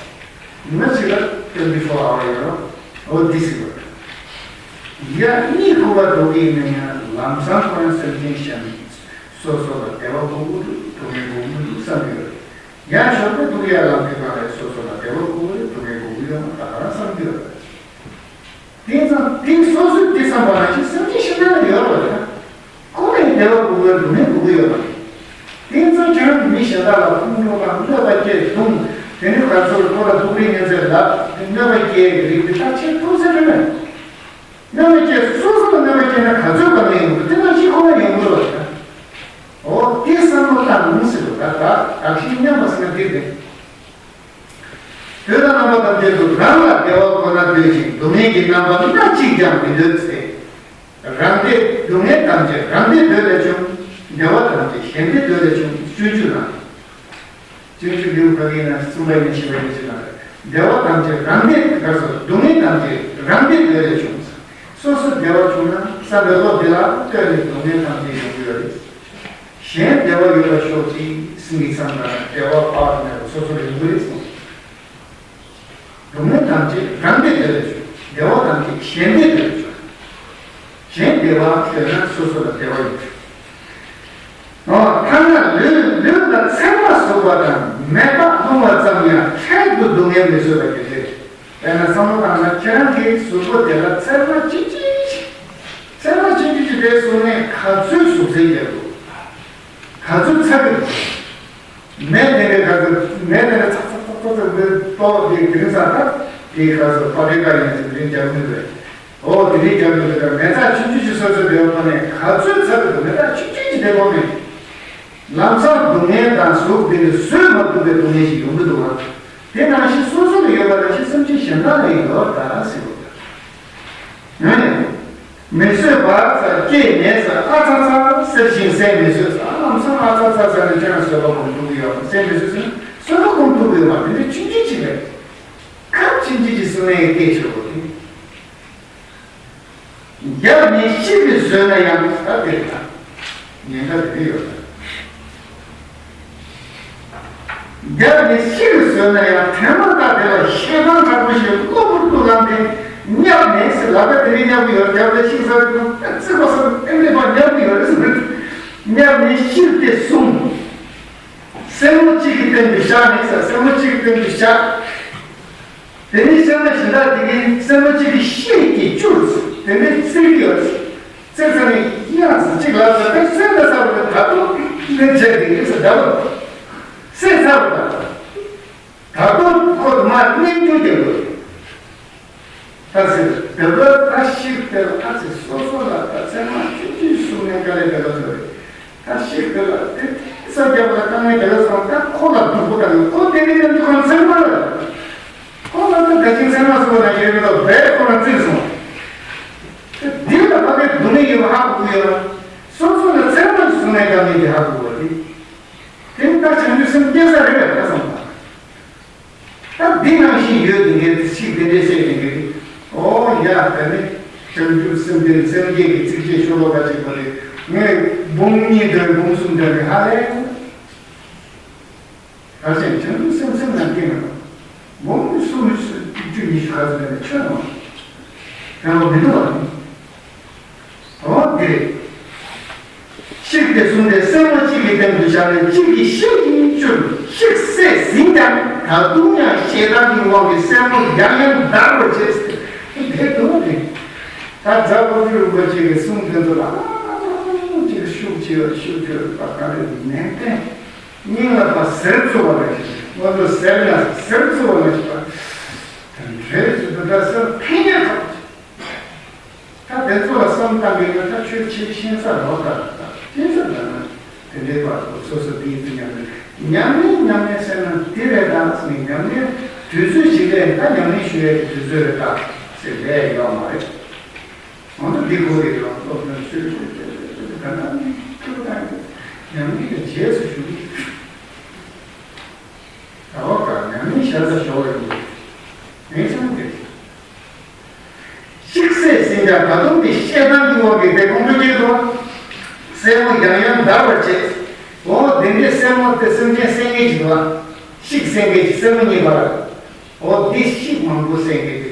མི་གཅིག་ལ་twenty four hour ཡོད་རེད། འོ་འདི་ཟེར་བ། ཡ་གཉིད་ཁུག་པ་འགྲོ་གི་ཡིན་ན་ཡང་ལམ་སང་ཁོ་རང་སེམས་ཅན་གཞན་སོ་སོ་ལ་བདེ་བ་དགོས་ཀྱི་འདུག་སྡུག་བསྔལ་དགོས་ཀྱི་མི་འདུག་བསམ་གྱི་ཡོད་རེད། ཡང་ཞོགས་པ་འདུག་ཡ་ལམ་གྱི་སྒང་ལ་སོ་སོ་ལ་བདེ་བ་དགོས་ཀྱི་རེད། སྡུག་བསྔལ་དགོས་ཀྱི་ཡོད་མ་རེད་ད་ག་རང་བསམ་གྱི་ཡོད་རེད། དེ་ཙང་དེ་སོ་སོས་དེ་བསམ་པ་ནང་བཞིན་སེམས་ཅན་གཞན་དག་ལ་ཡོད་རེད་ད། ཁོ་ནས་བདེ་བ་དགོས་ཀྱི་རེད། སྡུག་བསྔལ་དགོས་ཀྱི་ཡོད་མ་རེད། དེ་ཙང་ཁྱོད་རང་གི་མི་གཞན་དག་ལ་ཁོང་ཁྲོ་དང་གནོད་པ་སྐྱེལ་རུང་དེ་ནི་ག་ཚོད་ཁོ་ལ་སྡུག་རུས་ངན་ཚད་ལ་གནོད་པ་སྐྱེལ་གྱི་རིགས་དེ་ད་ཁྱེད་ཐུགས་སེམས་རེད་མེད། གནོད་པ་སྐྱེལ་སོ་སོ་ལ་གནོད་པ་སྐྱེལ་ན་ག་ཚོད་གང་ཡིན་འདུག་དེ་ནང་བཞིན་ཁོ་ན་ཡོང་གི་རེད་ད། འོ་དེ་བསམ་བློ་བཏང་ཟེར་དུས་ད་ད་བདག་གཞན་མཉམ་པ་ཟེར་ན་འདི་རེད། དུས་དང་རྣམ་པ་དང་བསྟུན་དུ་རང་ལ་བདེ་བ་ཁོ་ན་འདོད་ཅིང་སྡུག་བསྔལ་གྱི་རྣམ་པ་སྣ་གཅིག་ཀྱང་མི་འདོད་ཟེར། རང་བདེ། སྡུག་བསྔལ་ཐམས་ཅད་རང་བདེ་འདོད་ལས་བྱུང་། བདེ་བ་ཐམས་ཅད་གཞན་བདེ་འདོད་ལས་བྱུང་། སྤྱོད་འཇུག་ན། སྤྱོད་འཇུག་ལེའུ་ག་གི་ན་གསུམ་པ་ཡིན་ན་བཞི་པ་ཡིན་ན་ཅི་ན་རེད། བདེ་བ་ཐམས་ཅད་རང་བདེ་ག་ཚོད་སྡུག་བསྔལ་ཐམས་ཅད་རང་བདེ་འདོད་ལས་བྱུང་། སོ་སོ་བདེ་བ་བྱུང་ན་བསམ་པའི་བློ་དེ་ལ་ལྟོས་ནས་སྡུག་བསྔལ་ཐམས་ཅད་ཡོང་གི་ཡོད་རེད། གཞན་བདེ་བ་ཡོད་པར་ཤོག་ཅིག་སེམས་ཀྱི་བསམ་པ་བདེ་བ་དཔག་ཏུ་མེད་པ་སོ་སོར་ཡོང་གི་རེད་གསུངས། སྡུག་བསྔལ་ཐམས་ཅད་རང་བདེ་འདོད་ལས་བྱུང་། བདེ་བ་ཐམས་ཅད་གཞན་བདེ་འདོད་ལས་བྱུང་། གཞན་བདེ་བ་འདོད་ན་སོ་སོ་ལ་བདེ་བ་ཡོད། འོ་ཐ་ན་ལུས་ལུས་ལ་ཚེར་མ་ཟུག་པ་དང་མེ་སྟག་ལྷུང་བ་ཙམ་ཡང་འཕྲལ་དུ་སྡུག་བསྔལ་མི་བཟོད་པ་ཡོད་དེ། དཔེར་ན་བསམ་བློ་བཏང་ན་ཁྱེད་རང་གི་གཟུགས་པོ་དེ་ལ་ཚེར་མ་ཆུང་ཆུང་ཞིག་ཚེར་མ་ཆུང་ཆུང་ཞིག་དེ་ཟུག་ནས་ག་ཚོད་ཟུག་གཟེར་རྒྱག་དགོས། ག་ཚོད་ཚ་གི་འདུག་མེ་དེ་ནས་ག་ཚོད་མེ་དེ་ནས་ཚག་ཚག་ཚག་ཚག་ཚག་མེ་ཏོག་དེ་དེ་རིང་ས་ད་དེ་ག་ཚོད་པ་ཏྲེ་ཀ་ཡིན་ན་དེ་རིང་རྒྱག་མི་འདུག་ཨོ་དེ་རིང་རྒྱག་མི་འདུག་མེ་ཚག་ཆུང་ཆུང་ཞིག་སོ་སོ་བདེ་བ་ཁོ་ནས་ག་ཚོད་ཚ་གི་འདུག་མེ་ཚག་ཆུང་ཆུང་ཞིག་བདེ་བ་མེད། ལམ་སང་སྡུག་བསྔལ་དང་ཟུག་དེ་ནི་བཟོད་མ་ཐུབ་པའི་སྡུག་བསྔལ་ཞིག་ཡོང་གི་འདུག་བ། དེ་ནང་བཞིན་སོ་སོ་ལ་ཡོད་པ་ནང་བཞིན་སེམས་ཅན་གཞན་དག་ལ་ཡོད་ད་ཟེར་བ། ཡང་ཡང་། མི་བཟོད་པ་ཟེར་སྐྱེས་ནས་ཟེར་ཨ་ཚ་ཚ་ཟེར་ཞིང་བཟོད་མི་བཟོད་ཟེར། ཨ་ལམ་སང་ཨ་ཚ་ཚ་ཟེར་ནས་ཁྱོད་རང་བཟོད་པ་སྒོམ་ཐུབ་ཀྱི་ཡོད་མ་བཟོད་མི་བཟོད་ཟེར་ན་བཟོད་པ་སྒོམ་ཐུབ་ཀྱི་ཡོད་མ་རེད། དེ་ནི་ཆུང་ཆུང་ཅིག་རེད། ཁ་ཆུང་ཆུང་ཅིག་བཟོད་ནས་སྐད་ཆོད་པོ་དེ། རྒྱབ་ནས་ཤི་བའི་བཟོད་ན་ཡང་ད་དེ་ལྟ། ཉེན་ཁ་དེ་ཡོད་ལ། རྒྱབ་ནས་ཤི་བའི་བཟོད་ན་ཡང་དྲན་པ་ལྟ་དེ་ལ་ཤེས་སྟངས་དྲག་པོ་ཞིག་གློ་བུར་དུ་ལངས་ཏེ་བསྙབས་ནས་ཟེར་ལབ་པ་དེ་རིང་བསྙབ་གི་ཡོད། རྒྱབ་ལ་ཤི་ཟ་གི་འདུག་ད་བརྩིགས་པ་ཟ་གི་ཨེ་འདྲས་པ་བསྙབ་གི་ཡོད་རེད་ཟེར། བསྙབས་ནས་ཤི་སྟེ་གསུངས། སེན་མོ་གཅིག་གི་སྟེང་དུ་བཞག་ནས་ཟེར། སེན་མོ་གཅིག་གི་སྟེང་དུ་བཞག་དེ་ནས་སེམས་ལ་ཞེ་དྲག་དེ་གའི་སེམས་ལ་གཅིག་གི་ཤེད་ཀྱིས་བཅུར་དེ་ནས་བཙིར་གྱི་ཡོད། བཙིར་ཚར་ནས་ཡང་ཟེར་གཅིག་ལ་ཟེར་ཏེ་སེམས་ལ་ཟ་བ་ལ་ད་དུང་འདི་བྱས་དེ་གའི་ཟེར་ད་བར་སེམས་ཚར་བ་ད་ད་དུང་ཁོ་མ་གནས་རྒྱུ་རྒྱབ་དགོས། ད་ཟེར་དེ་བར་ད་ཤིག་དེ་ལ་ད་ཟེར་སོ་སོ་ལ་ད་ཚེར་མ་ཆུང་ཆུང་སུབ་ནས་དཀའ་ལས་དེ་ལ་ཟེར་བས། ད་ཤིག་དེ་ལ་དེ་ས་རྒྱབ་ལ་དཀའ་ངལ་དེ་ལ་སོང་ད་ཁོ་ལ་སྡུག་པོ་དང་ཁོ་དེ་ནས་ཀྱང་འདུག་གམ་ཚེར་མ་ལ། ཁོ་ལ་ད་ད་ཅིང་ཚེར་མ་སོང་བ་ན་ཡོད་མི་འདུག་ཡག་པོ་བ་དེ། དེ་ནི་ད་བྱང་ཆུབ་སེམས་སྐྱེ་ས་རེད་པས་ད་བསམ་པ། ད་འདི་ནང་བཞིན་ཡོད་དེ་འདྲའི་ཚིག་དེ་འདྲའི་བཤད་དེ་འདྲའི། ཨོ་ཡ་ད་ནི་བྱང་ཆུབ་སེམས་དཔའི་སེམས་བསྐྱེད་ཀྱི་ཚིགས་བཅད་ཤོ་ལོ་ཀ་གཅིག་པ་དེ་ངས་འབུམ་གཉིས་འདོན་འབུམ་གསུམ་འདོན་པའི་ཧ་ལས། བར་ཆད་བྱང་ཆུབ་སེམས་སེམས་ནང་སྐྱེས་ན། འབུམ་གསུམ་བཅུ་ཉི་ཤུ་ག་ཚོད་འདོན་ནས་ཆོས་ནང་། དྲན་པ་མི་འདུག་བ་ནི། འོ་འདི་རེད། ཤིག་སྟེ་གསུངས་ཏེ་སེན་མོ་གཅིག་གི་སྟེང་དུ་བཞག་ནས་གཅིག་གིས་ཤིག་གིས་བསྐྱུར། ཤིག་སེ་ཟིན་ཀྱང་ད་དུང་ཡང་ཞེ་སྡང་གི་དབང་གིས་སེན་མོ་ཡང་ཡང་འདར་བར་བྱེད། དེ་དུང་རེད། ད་རྫ་པོ་ཏི་རིན་པོ་ཆེ་གི་གསུང་དོན་དུ་ལ་ཅིག་ཤུགས་ཆེ་བ་ཤུགས་ཆེ་བ་ག་རེ་ནན་ཏན་སྙིང་ལ་ཕར་ཟེར་ཚུགས་པ་རེད། ང་ཚོ་ཟེར་ན་ཟེར་ཚུགས་པ་མ་ཤེས་པ་དེ་འདྲའི་ཚུལ་དུ་ད་སེམས་ཕན་ཡོན་ཐོགས། ད་དེ་ཚོ་ལ་བསམ་བཏང་གི་ཡོད་ན་ད་ཆོས་ཆེས་ཤེས་ས་རོགས་ད་ད་ཤེས་ས་ད་ན་དེ་འདྲའི་བར་དུ་སོ་སོ་དེའི་དུས་མཉམ་ལས་ཉམས་ལེན་ཉམས་ལེན་ཟེར་ན་དེ་རེད་ད་ཟེར་ནས་ཉམས་ལེན་དུས་ཚོད་ཞིག་ལས་ད་ཉམས་ལེན་ཞུ་ཡས་ཀྱི་དུས་ཚོད་རེད་ད་ཟེར་ལས་ཡོད་མ་རེད། འོ་ན་འདི་གོ་རེད་ཡོད་སློབ་སྟོན་ཞུ་རེད་ད་ད་ད་ད་ད་ཉམས་ལེན་གྱི་རྗེས་སུ་ཞུགས་ད་བ་ཀ་ཉམས་ལེན་ཞབས་ད་ཞོག་ཡོད་མེད་ཚང་དེ། ཤིག་སེ་ཟིན་ཀྱང་ད་དུང་དེ་ཤེས་སྟངས་ཀྱི་དབང་གིས་དེ་ཁོང་ཁྲོ་སྐྱེས་འདུག་སེན་མོ་ཡང་ཡང་འདར་བར་བྱེད། འོ་དེ་འདྲའི་སེན་མོ་དེ་སེམས་ཅན་སེང་གེ་ཅིག་ལ། ཤིག་སེང་གེ་ཅིག་སེན་མོ་གཉིས་པར། འོ་དེ་ཤིག་མང་པོ་སེང་གེ་དེ།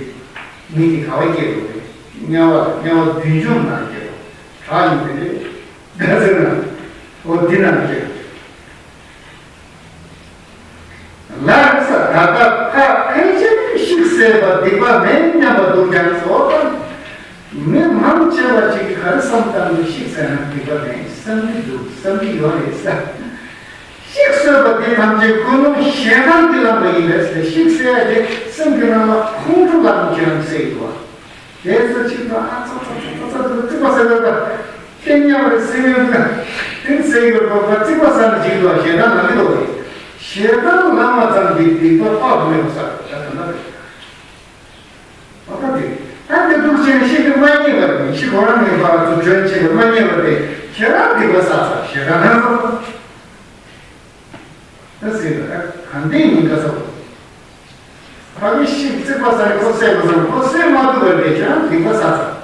མི་དེ་ག་བ་སྐྱེས་འདུག་རེད། དམྱལ་བ་དམྱལ་བ་བདུད་འཇོམས་ནང་སྐྱེས་འདུག་གྲགས་ཡིན་དེ་འདྲའི་ག་ཟེར་ན། འོ་དེ་ནང་སྐྱེས་འདུག་ལར་ས་ད་ལྟ་ཕ་ཕལ་ཆེར་ཤིག་སེ་བ་སྡིག་པ་མེད་སྙམ་པ་འདུག་ཀྱང་སོ་དང་། མི་མང་ཆེ་བ་ཅིག་གིས་ག་རེ་བསམ་བཏང་གི་ཤིག་སེ་ན་སྡིག་པ་མེད་བསམ་གྱི་འདུག་བསམ་གྱི་ཡོད་རེད་ས། ཤིག་སེ་བ་དེ་ཐམས་ཅད་ཀུན་སློང་ཞེ་སྡང་གིས་བསླངས་པ་ཡིན་པས་ཟེར་ཤིག་སེ་བ་དེ་སེམས་ཀྱི་ནང་ལ་ཁོང་ཁྲོ་ལངས་ཀྱང་སེ་ཡོད་པ། དེ་ཚོ་གཅིག་ཏུ་ཨ་ཙོ་ཙོ་ཙོ་ཙོ་ཙོ་ཙོ་ཙིག་པ་ཟེར་བ་དང་། སྐད་ཉམས་རེ་སེ་ཡོད་ན། དེ་སེ་ཡོད་པ་ཙིག་པ་ཟ་ནས་འཇིག་ལ་ཞེ་སྡང་ལངས་ཀྱི་འདུག་རེད། ཞེ་སྡང་ལངས་པ་ཙམ་གྱིས་སྡིག་པ་དཔག་མེད་པ་བསགས་པ་ད་ལྟ་རེད། འོ་ད་དེ། ད་དེ་འདུག་བྱས་ནས་ཤི་དེ་མ་རྙེད་པ་རེད། ཤི་ཁོ་རང་གི་བར་དུ་བྱོན་བྱས་པ་མ་རྙེད་པ་དེ་ཁྱེད་རང་སྡིག་པ་བསགས་ས་ཞེ་སྡང་ལངས་ས། ད་ཟེར་བ་ད་གང་དེ་ཉིན་འགའ་ཚོགས། ཕ་གི་ཤིག་ཙིག་པ་ཟ་ནས་ཁོ་སེ་མ་ཟ་ཁོ་སེ་མ་ཐུབ་པར་བསྡད་ཀྱང་སྡིག་པ་བསགས་ས།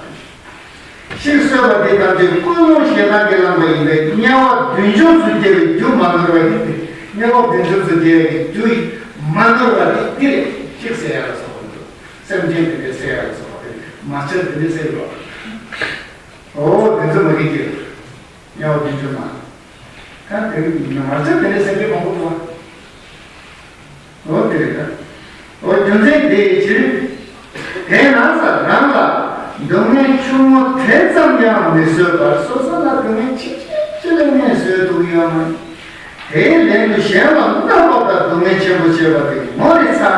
ཤིག་གསོས་པ་དེ་ཐམས་ཅད་ཀུན་སློང་ཞེ་སྡང་གིས་བསླངས་པ་ཡིན་པས་དམྱལ་བ་བདུད་འཇོམས་སུ་སྐྱེ་བའི་རྒྱུ་མ་ནོར་བ་ཡིན་ཏེ། དམྱལ་བ་བདུད་འཇོམས་སུ་སྐྱེ་བའི་རྒྱུ་མ་ནོར་བ་དེ་འདི་རེད། ཤིག་སེ་ཡ་ལ་སོགས་པ་འདུག་སེམས་ཅན་དེ་འདྲའི་སེ་ཡ་ལ་སོགས་པ་རེད། མ་ཆགས་དེ་འདྲའི་སེ་ཡོད། འོ་དེ་ཚོ་མ་གི་སྐྱེ། དམྱལ་བ་བདུད་འཇོམས་མ། ད་དེ་རིང་ཉི་མ་ཚོ་དེ་འདྲའི་སེམས་ཅན་མང་པོ་འདུག་བ། འོ་དེ་རེད་ད། འོ་རྒྱུ་མཚན་དེའི་ཕྱིར། དེས་ན་ས་རང་ལ་སྡུག་བསྔལ་ཆུང་ངུ་དེ་ཙམ་ཡང་མི་བཟོད་པར་སོ་སོ་ལ་སྡུག་བསྔལ་ཆེ་ཆེ་ཆེ་ལས་ངན་བཟོས་འདུག་ཡོད་མ་ཡིན། དེའི་ལན་དུ་གཞན་ལ་གནོད་པ་དང་སྡུག་བསྔལ་ཆེན་པོ་བྱེད་པ་དེ་ངོ་རེ་ཚ།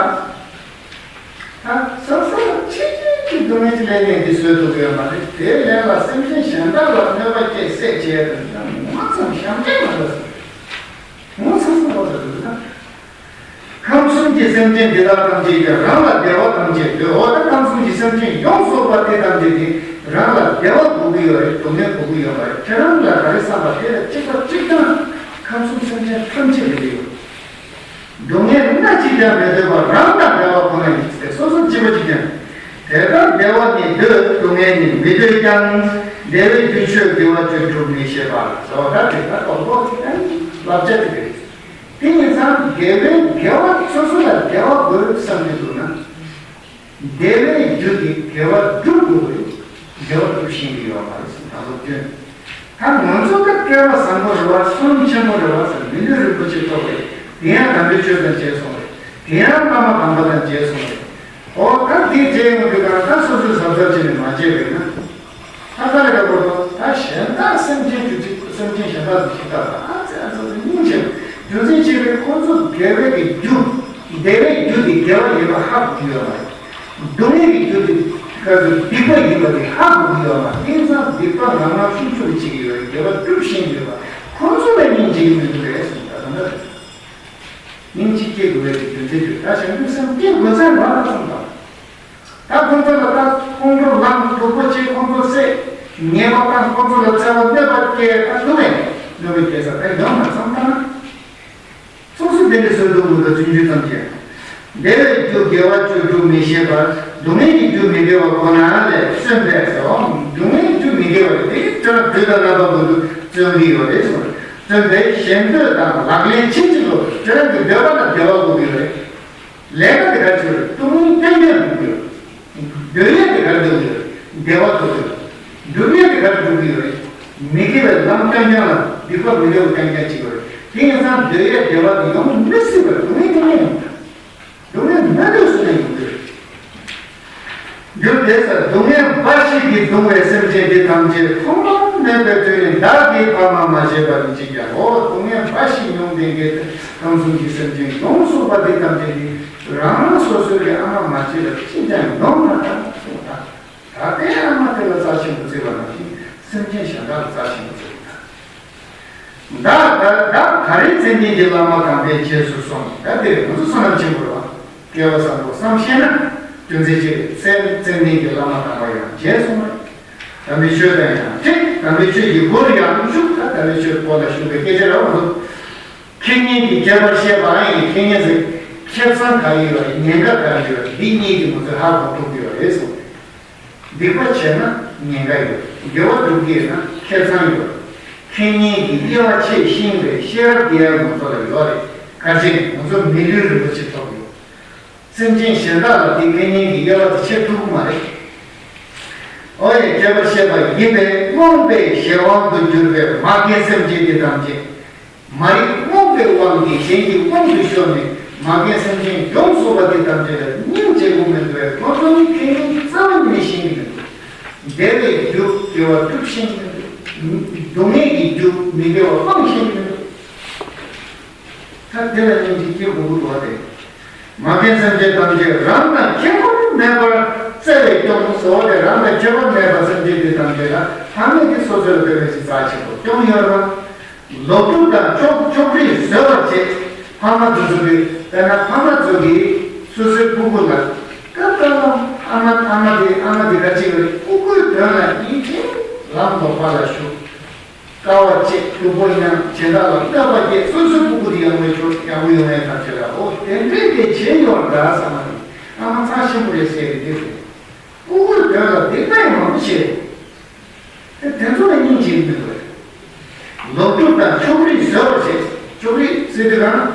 ད་སོ་སོ་ལ་ཆེ་ཆེ་ཆེ་སྡུག་བསྔལ་གྱི་ལས་ངན་འདི་བཟོས་འདུག་ཡོད་མ་རེད། དེའི་ལན་ལ་སེམས་ཅན་གཞན་དག་ལ་གནོད་པ་སྐྱེལ་སྲེག་བྱས་དང་ཡང་ངོ་ཚ་ཞབས་འདྲེན་མ་འདྲ་སོང་། ངོ་ཚ་སོང་བ་ཟེར་འདུག་ན། ཁམས་གསུམ་གྱི་སེམས་ཅན་འདི་དག་ཐམས་ཅད་ཀྱང་རང་ལ་བདེ་བ་ཐམས་ཅད་འདོད། འོ་ད་ཁམས་གསུམ་གྱི་སེམས་ཅན་ཡོངས་སུ་རྫོགས་པ་དེ་ཐམས་ཅད་དེ་རང་ལ་བདེ་བ་དགོས་ཀྱི་ཡོད་རེད། སྡུག་བསྔལ་དགོས་ཀྱི་ཡོད་མ་རེད། ཁྱེད་རང་ལ་ག་རེ་བསམ་པ་དེ་ལ་གཅིག་པ་གཅིག་རྐྱང་ཁམས་གསུམ་སེམས་ཅན་ཐམས་ཅད་འདོད་ཀྱི་ཡོད། སྡུག་བསྔལ་སྣ་གཅིག་ཀྱང་མི་འདོད་པར་རང་དང་འདྲ་བ་ཁོ་ན་ཡིན་ཏེ། སོ་སོར་གཅིག་པ་གཅིག་ཀྱང་། དེ་ལྟར་བདེ་བ་ནི་འདོད་སྡུག་བསྔལ་ནི་མི་འདོད་ཀྱང་། བདེ་བའི་རྒྱུ་ཆོས་དགེ་བ་བཅུ་སྒྲུབ་མི་ཤེས་པར་ཟེར་བ་ལྟར་དེ་ལྟར་རྟོག་འདོགས་ཀྱི་ཀྱང་བསླབ་བྱ་དེ་རེད། དེ་ཡིན་ཙང་དགེ་བའི་དགེ་བ་སོ་སོ་ལ་བདེ་བ་དགོས་བསམ་གྱི་འདུག་ན། བདེ་བའི་རྒྱུ་དེ་དགེ་བ་སྒྲུབ་དགོས་རེད། དགེ་བ་སྒྲུབ་ཤེས་ཀྱི་ཡོད་མ་རེད་ཟེར་དང་པོ་སྐྱོན། ད་ང་ཚོ་ད་སྐལ་བ་བཟང་པོ་རེད་བ། གསུང་ཆེན་པོ་རེད་བ་ཟེར། མི་ལུས་རིན་པོ་ཆེ་ཐོབ་རེད། དེ་ཡང་དམ་པའི་ཆོས་དང་མཇལ་སོང་རེད། དེ་ཡང་བླ་མ་དམ་པ་དང་མཇལ་སོང་རེད། འོ་ད་དེ་མཇལ་ཡོང་དུས་གང་ད་སོ་སོས་གཟབ་གཟབ་བྱས་ནས་མ་མཇལ་བས་ན། ད་ག་རེ་ག་པོ་ད་གཞན་དག་སེམས་ཅན་རྒྱུ་ཅིག་སེམས་ཅན་གཞན་དག་ཅིག་ཤི་ཐག་ད་ཨ་ཙི་ཨ་ཙི་ཨ་ཙི་སྙིང་རྗེ། རྒྱུ་མཚན་ཅི་རེད། ཁོ་ཚོ་དགེ་བའི་གི་རྒྱུ། བདེ་བའི་རྒྱུ་དེ་དགེ་བ་ཡིན་པ་ཧ་གོ་གི་ཡོད་མ་རེད། སྡུག་བསྔལ་གྱི་རྒྱུ་དེ་ག་ཚོད་སྡིག་པ་ཡིན་པ་དེ་ཧ་གོ་གི་ཡོད་མ་རེད། དེ་ཙང་སྡིག་པ་ངང་ངམ་ཤུགས་ཤུགས་བྱེད་ཀྱི་ཡོད་རེད། དགེ་བ་སྒྲུབ་ཤེས་ཀྱི་ཡོད་པ་ཁོ་ཚོ་ལ་སྙིང་རྗེ་གི་མི་འདུག་རེད་གསུངས། ད་ད་ལྟ་རེད། སྙིང་རྗེ་སྐྱེ་དགོས་པའི་རྒྱུ་མཚན་དེ་ད་བྱང་ཆུབ་སེམས་སྐྱེ་དགོས་ཚར་བ་ལ་བསམ་དང་། ད་ཁོང་ཚོ་ལ་ད་ཁོང་ཁྲོ་ལངས་སྡུག་པོ་བྱེད། ཁོང་ཚོ་བསད། ཉེས་པ་བཏང་། ཁོང་ཚོ་ལ་འཚེ་བ་གནོད་པ་སྐྱེལ་ད་འདུག་གས། གནོད་པའི་རྒྱལ་ས་དེ་ཡོང་མ་ཚང་ཐ་ན། སོ་སོ་དེ་འདྲའི་བཟོ་འདུག་མི་འདུག་ཆུང་ཆུང་ཙམ་གྱིས། བདེ་བའི་རྒྱུ་དགེ་བ་བཅུ་དྲུག་མི་ཤེས་པར། སྡུག་བསྔལ་གྱི་རྒྱུ་མི་དགེ་བ་ཁོ་ན་ལས་བརྩོན་པས་སོ། སྡུག་བསྔལ་གྱི་རྒྱུ་མི་དགེ་བ་དེ་ཁྱོད་རང་དུས་དང་རྣམ་པ་ཀུན་ཏུ་བརྩོན་གྱི་ཡོད་རེད་གསུངས། བརྩོན་པས་གཞན་འདོད་དང་ལག་ལེན་ཆེ་ཆེ་ལོ། ཁྱོད་རང་གི་འདོད་པ་ལ་བདེ་བ་དགོས་ཀྱི་ཡོད་རེད། ལས་ཀ་དེ་ག་ཚོད་རེད། སྡུག་བསྔལ་ཏན་ཏན་དགོས་ཀྱི་ཡོད་རེད། འདོད་ཡས་དེ་ག་རེ་འདོད་ཀྱི་ཡོད་རེད། བདེ་བ་འདོད་ཀྱི་ཡོད་རེད། སྡུག་བསྔལ་དེ་ག་རེ་འདོད་ཀྱི་ཡོད་རེད། མི་དགེ་བའི་ལམ་རྐྱང་རྐྱང་ལ་སྡིག་པ་མི་དགེ་བ་རྐྱང་རྐྱང་བྱེད་ཀྱི་ཡོད་རེད། དེ་ཡིན་ཙང་འདོད་ཡས་བདེ་བ་དེ་ཡོང་མི་སྲིད་པར་སྡུག་བསྔལ་དེ་ནས་ཡོང་གི་རེད། སྡུག་བསྔལ་མི་འདོད་སུ་ནས་ཡོང་གི་རེད། རྒྱུ་དེ་ལྟར་སྡུག་བསྔལ་འབའ་ཞིག་གིས་གདུང་བའི་སེམས་ཅན་དེ་ཐམས་ཅད་ཐོག་མར་གནོད་པའི་དུས་ནི་བདག་གིས་ཕ་མ་མ་བྱས་པ་ཡིན་གྱི་ཀྱང་། འོ་སྡུག་བསྔལ་འབའ་ཞིག་མྱོང་ལྡན་གྱི་ཁམས་གསུམ་གྱི་སེམས་ཅན་ཡོངས་སུ་རྫོགས་པ་དེ་ཐམས་ཅད་ནི་རང་རང་སོ་སོའི་གི་ཨ་མ་མ་བྱས་པ་ཅི་ཀྱང་མྱོང་མ་ཐག་གསུངས་པ་དང་། ད་ལྟའི་ཨ་མ་དེ་ལ་རྩ་ཆེན་པོ་བརྩི་བ་ནང་བཞིན་སེམས་ཅན་གཞན་དག་ལ་རྩ་ཆེན་པོ་བརྩི་དགོས་ད། བདག་བདག་བདག་ག་རེ་ཙནྡན་གྱི་བླ་མ་དམ་པའི་རྗེས་སུ་སོང་། ད་དེ་རེད། ང་ཚོ་བསོད་ནམས་ཆེན་པོ་རེད་བ། སྐལ་བ་བཟང་པོ་བསམ་ཤེས་ན་རྒྱུ་མཚན་ཅི་རེད། ཙན་ཙནྡན་གྱི་བླ་མ་དམ་པ་ཡང་རྗེས་སོང་བ་རེད། དམ་པའི་ཆོས་དང་ཡང་འཕྲད། དམ་པའི་ཆོས་ཀྱི་སྒོ་རུ་ཡང་ཞུགས། ད་དམ་པའི་ཆོས་སྒོ་ལ་ཞུགས་པའི་སྐད་ཆ་རེད་བ། ང་ཚོ་ཁེ་ཉེན་གྱི་ཁྱད་པར་བཤད་པ་ཨ་ཡིན། ཁེ་ཉེན་ཟེར་ཁེ་བཟང་ག་རེ་ཡོད་རེད། ཉེན་ཁ་ག་རེ་ཡོད་རེད། འདི་གཉིས་ཀྱིས་ང་ཚོས་ཧ་གོ་ཐུབ་ཀྱི་ཡོད་རེད་གསུངས། སྡིག་པ་བྱས་ན་ཉེན་ཁ་ཡོད། དགེ་བ་སྒྲུབ་ཀྱི་ཡོད་ན་ཁེ་བཟང་ཡོད། ཁེ་ཉེན་གྱི་དབྱེ་བ་ཕྱེ་ཤེས་པའི་ཤེས་རབ་དེ་ཡང་ང་ཚོ་ལ་ཡོད་རེད། ག་རེ་བྱས་ནས་ང་ཚོ་མི་ལུས་རིན་པོ་ཆེ་ཐོབ་ཡོད། སེམས་ཅན་གཞན་དག་ལ་དེ་ཁེ་ཉེན་གྱི་དབྱེ་བ་དེ་ཕྱེ་ཐུབ་ཀྱི་མ་རེད། འོ་ཡ། ཁྱད་པར་བཤད་པ་ཡིན་པས་རྨོངས་པའི་གཞན་དབང་དུ་གྱུར་པའི་མ་རྒན་སེམས་ཅན་དེ་ཐམས་ཅད། མ་རིག་རྨོངས་པའི་དབང་གིས་གཞན་གྱི་དབང་དུ་ཤོར་ནས་མ་རྒན་སེམས་ཅན་ཡོངས་སུ་རྫོགས་པ་དེ་ཐམས་ཅད་ལ་སྙིང་རྗེ་པོ་མི་འདུག་པས། ཁོ་ཚོ་ནི་ཁེ་ཉེན་རྩ་བ་ཉིད་ནས་ཤེས་ཀྱི་མི་འདུག་བདེ་བའི་རྒྱུ་དགེ་བ་སྒྲུབ་ཤེས་ཀྱི་མི་འདུག་སྡུག་བསྔལ་གྱི་རྒྱུ་མི་དགེ་བ་སྤང་ཤེས་ཀྱི་མི་འདུག་ད་དེ་ལ་སྙིང་རྗེ་སྐྱེ་དགོས་ཀྱི་འདུག་བ། དེ་མ་རྒན་སེམས་ཅན་ཐམས་ཅད་རང་དང་ཁྱད་པར་མེད་པར་བརྩེ་བས་སྐྱོང་ཟེར་བ་དེ། རང་དང་ཁྱད་པར་མེད་པར་སེམས་ཅན་དེ་ཐམས་ཅད་ལ་ཕ་མས་ཀྱིས་སོ་སོ་ལ་དཔེ་མི་སྲིད་རྩ་ཆེན་པོ་སྐྱོང་ཡོད་རེད་བ། ལོ་དྲུག་དང་ཆོག་ཆོག་ཁྲིས་བཟོད་པར་བྱེད། ཕ་མ་དེ་ཚོ་གིས་དཔེར་ན་ཕ་མ་ཚོ་གིས་སོ་སོའི་སྤུ་གུ་ལ་སྐབས་ལ་ཨ་མ་ཨ་མ་དེ་ཨ་མ་དེ་ག་ཅིག་རེད། སྤུ་གུའི་དོན་ལ་ཡིད་ཆེས་ལམ་ལོག་པ་ལ་ཞུགས། དཀའ་བ་སྤྱད། སྡུག་པོ་མྱངས། གཞན་དག་ལ་གནོད་པ་སྐྱེལ། སོ་སོའི་སྤུ་གུ་དེ་ཡག་པོ་ཡོང་ཡག་པོ་ཡོང་ཡག་ཐབས་བྱེད་ལ། འོ་དེ་འདྲས་དེ་བྱས་ཡོད་འདྲ་བསམ་པ་དེ་ཨ་མ་རྩ་ཆེན་པོ་རེད་ཟེར་གི་འདུག་སྤུ་གུའི་དོན་ལ་སྡིག་པ་ཡང་མང་པོ་བྱས། དེ་དེ་ཚོ་ལ་སྙིང་རྗེ་མི་འདུག་གས། ལོ་དྲུག་དང་ཆོག་ཁྲིས་བཟོད་པར་བྱེད། ཆོག་ཁྲིས་ཟེར་དུས་གང་ན་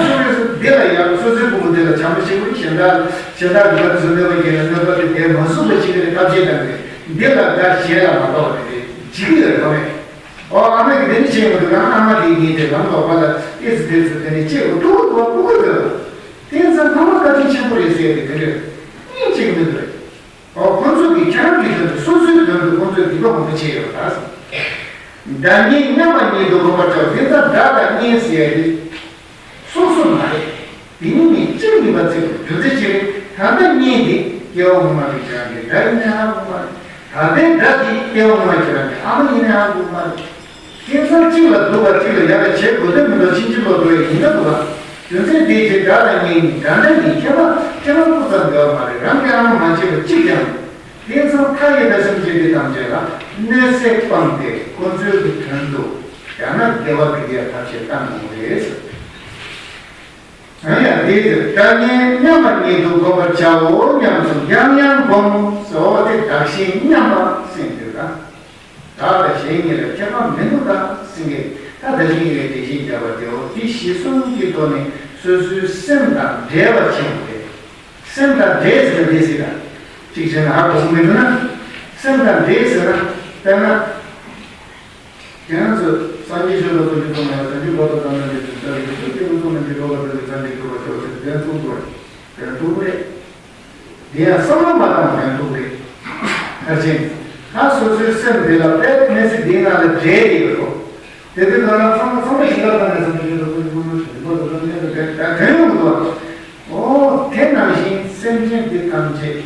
ཆོག་ཁྲིས་ཟེར་འདི་ལ་ཡག་པོ། སོ་སོའི་སྤུ་གུ་འདི་ལ་བྱམས་པོ་བྱེད་དགོས། གཞན་དག་གཞན་དག་གི་ང་ཚོ་གནོད་པ་སྐྱེལ་ན་གནོད་པ་དེ་དེ་མ་བཟོད་པ་བྱེད་ཀྱི་རེད། ཐབས་ཤེས་གཏང་གི་རེད། འདི་ལ་དགའ། གཞན་ལ་མ་དགའ་བ་རེད། འཇིགས་ཀྱི་རེད། ཕ་མས། ཨོ་ཨ་མས་ཀྱིས་དེ་འདྲ་བྱེད་མི་འདུག་ཨ་མ་དེའི་ཉིན་དེ་ལམ་ལོག་པ་ལ་ཨེ་ཙི་དེ་ཙི་དེ་ནས་ཅེས་འུ་ཐུག་འུ་ཐུག་སྤུ་གུ་དེ་ལ། དེ་ཙང་ཕ་མ་བཀའ་དྲིན་ཆེན་པོ་རེད་ཟེར་ཏེ་དེ་འདྲ་སྙིང་རྗེ་གི་མི་འདུག་རེད། ཨོ་ཁོ་ཚོ་གིས་ཁྱེད་རང་གི་དོན་དུ་སོ་སོའི་དོན་དུ་ཁོ་ཚོས་སྡིག་པ་མང་པོ་བྱས་ཡོད་ད་ཟེར། དགྲ་གཉེན་མཉམ་པ་ཉིད་དུ་བསྒོམ་པར་བྱའོ། དེ་ཙང་དགྲ་དང་གཉེན་ཟེར་ཡ་དེ། སོ་སོ་མ་རེད། དེ་གཉིས་ནི་གཅིག་ཡིན་པ་བརྩི་དགོས། རྒྱུ་མཚན་ཅི་རེད། ད་ལྟ་གཉེན་དེ་སྐྱེ་བ་སྔོན་མ་གི་ཁྱེད་རང་གི་དགྲ་ཡིན་ནའང་ཧ་གོ་མ་རེད། ད་ལྟའི་དགྲ་དེ་སྐྱེ་བ་སྔོན་མ་ཁྱེད་རང་གི་ཨ་མ་ཡིན་ནའང་ཧ་གོ་མ་རེད། དེང་སང་གཅིག་ལ་སྡུག་པ་གཅིག་ལ་ཡག་པ་བྱེད་དགོས་དོན་མི་འདུག་ཕྱིན་ཅི་ལོག་འགྲོ་ཡི་ཡིན་ན་འདུག་ག་རྒྱུ་མཚན་དེའི་ཕྱིར་དགྲ་དང་གཉེན་ནི་དགྲ་འདྲ་ཡིན། ཁྱད་པར་ཁྱད་པར་སྤུ་ཙམ་འགལ་བ་མ་རེད། རང་གི་ཨ་མ་མ་བྱས་པ་གཅིག་ཀྱང་། དེང་སང་མཐའ་ཡས་པའི་སེམས་ཅན་དེ་ཐམས་ཅད་ལ་གནོད་འཚེ་སྤངས་ཏེ་ཁོ་ཚོའི་གི་དོན་དུ་ཡང་ན་དགེ་བ་སྒྲུབ་ཡ་ཐབས་ཤེས་བཏང་དགོས་རེད། ཡང་ཡང་དེའི་ཕྱིར་དགྲ་གཉེན་མཉམ་པ་ཉིད་དུ་བསྒོམ་པར་བྱའོ་སྙམ་དུ་ཡང་ཡང་བསྒོམ་ཟེར་བ་དེ་བདག་གཞན་མཉམ་པ་ཟེར་འདོད་ལ། བདག་དང་གཞན་གཉིས་ལ་ཁྱད་པར་མི་འདུག་ད་ཟེར་མཁན་ད་ལྟ་བཞིན་ཡོད་པའི་དེ་བཞིན་བྱ་བ་དེའོ། དེ་གཞི་བཟུང་གི་ཐོག་ནས་སོ་སོའི་སེམས་དང་འབྲེལ་བ་ཆེན་པོ་རེད། སེམས་དང་འབྲེལ་ཟེར་ན་འདི་ཟེར་ད། གཅིག་བྱས་ན་ཧ་གོ་གི་མི་འདུག་ན། སེམས་དང་འབྲེལ་ཟེར་ན་དཔེར་ན། དེ་ང་ཚོས་སངས་རྒྱས་ཆོས་ལ་སོགས་ཀྱི་ཐོག་ནས་བྱང་ཆུབ་བར་དུ་བཏང་ན་འདི་ཚོ་ལྟ་བུའི་ཚུལ་དེ་ཚོ་ནི་འདི་ཐོག་ལ་ཕེབས་ཏེ་སངས་རྒྱས་ཐོབ་པར་ཤོག་ཟེར་དོན་ཐུག་འགྲོ་རེད། དོན་ཐུག་རེད། དེ་ཡང་བསམ་བློ་མ་བཏང་བ་ཡང་འདུག་རེད། ག་རེ་བྱས་ནས། ད་སོ་སོའི་སེམས་དེ་ལ་དཔེ་མི་སྲིད་དེའི་ནང་ལ་འདྲེས་ཡོད་རོ། དེ་དུས་ང་རང་ཚང་མ་ཚང་མ་ཞིག་ལ་བཏང་ནས་བསམ་ཚུལ་ཞིག་ལ་ཀུན་སློང་ཞིག་ལ་ཀུན་སློང་ཞིག་ལ་དོན་ཡོང་གི་འདུག་འོ་དེ་ནང་བཞིན་སེམས་ཅན་དེ་ཐམས་ཅད་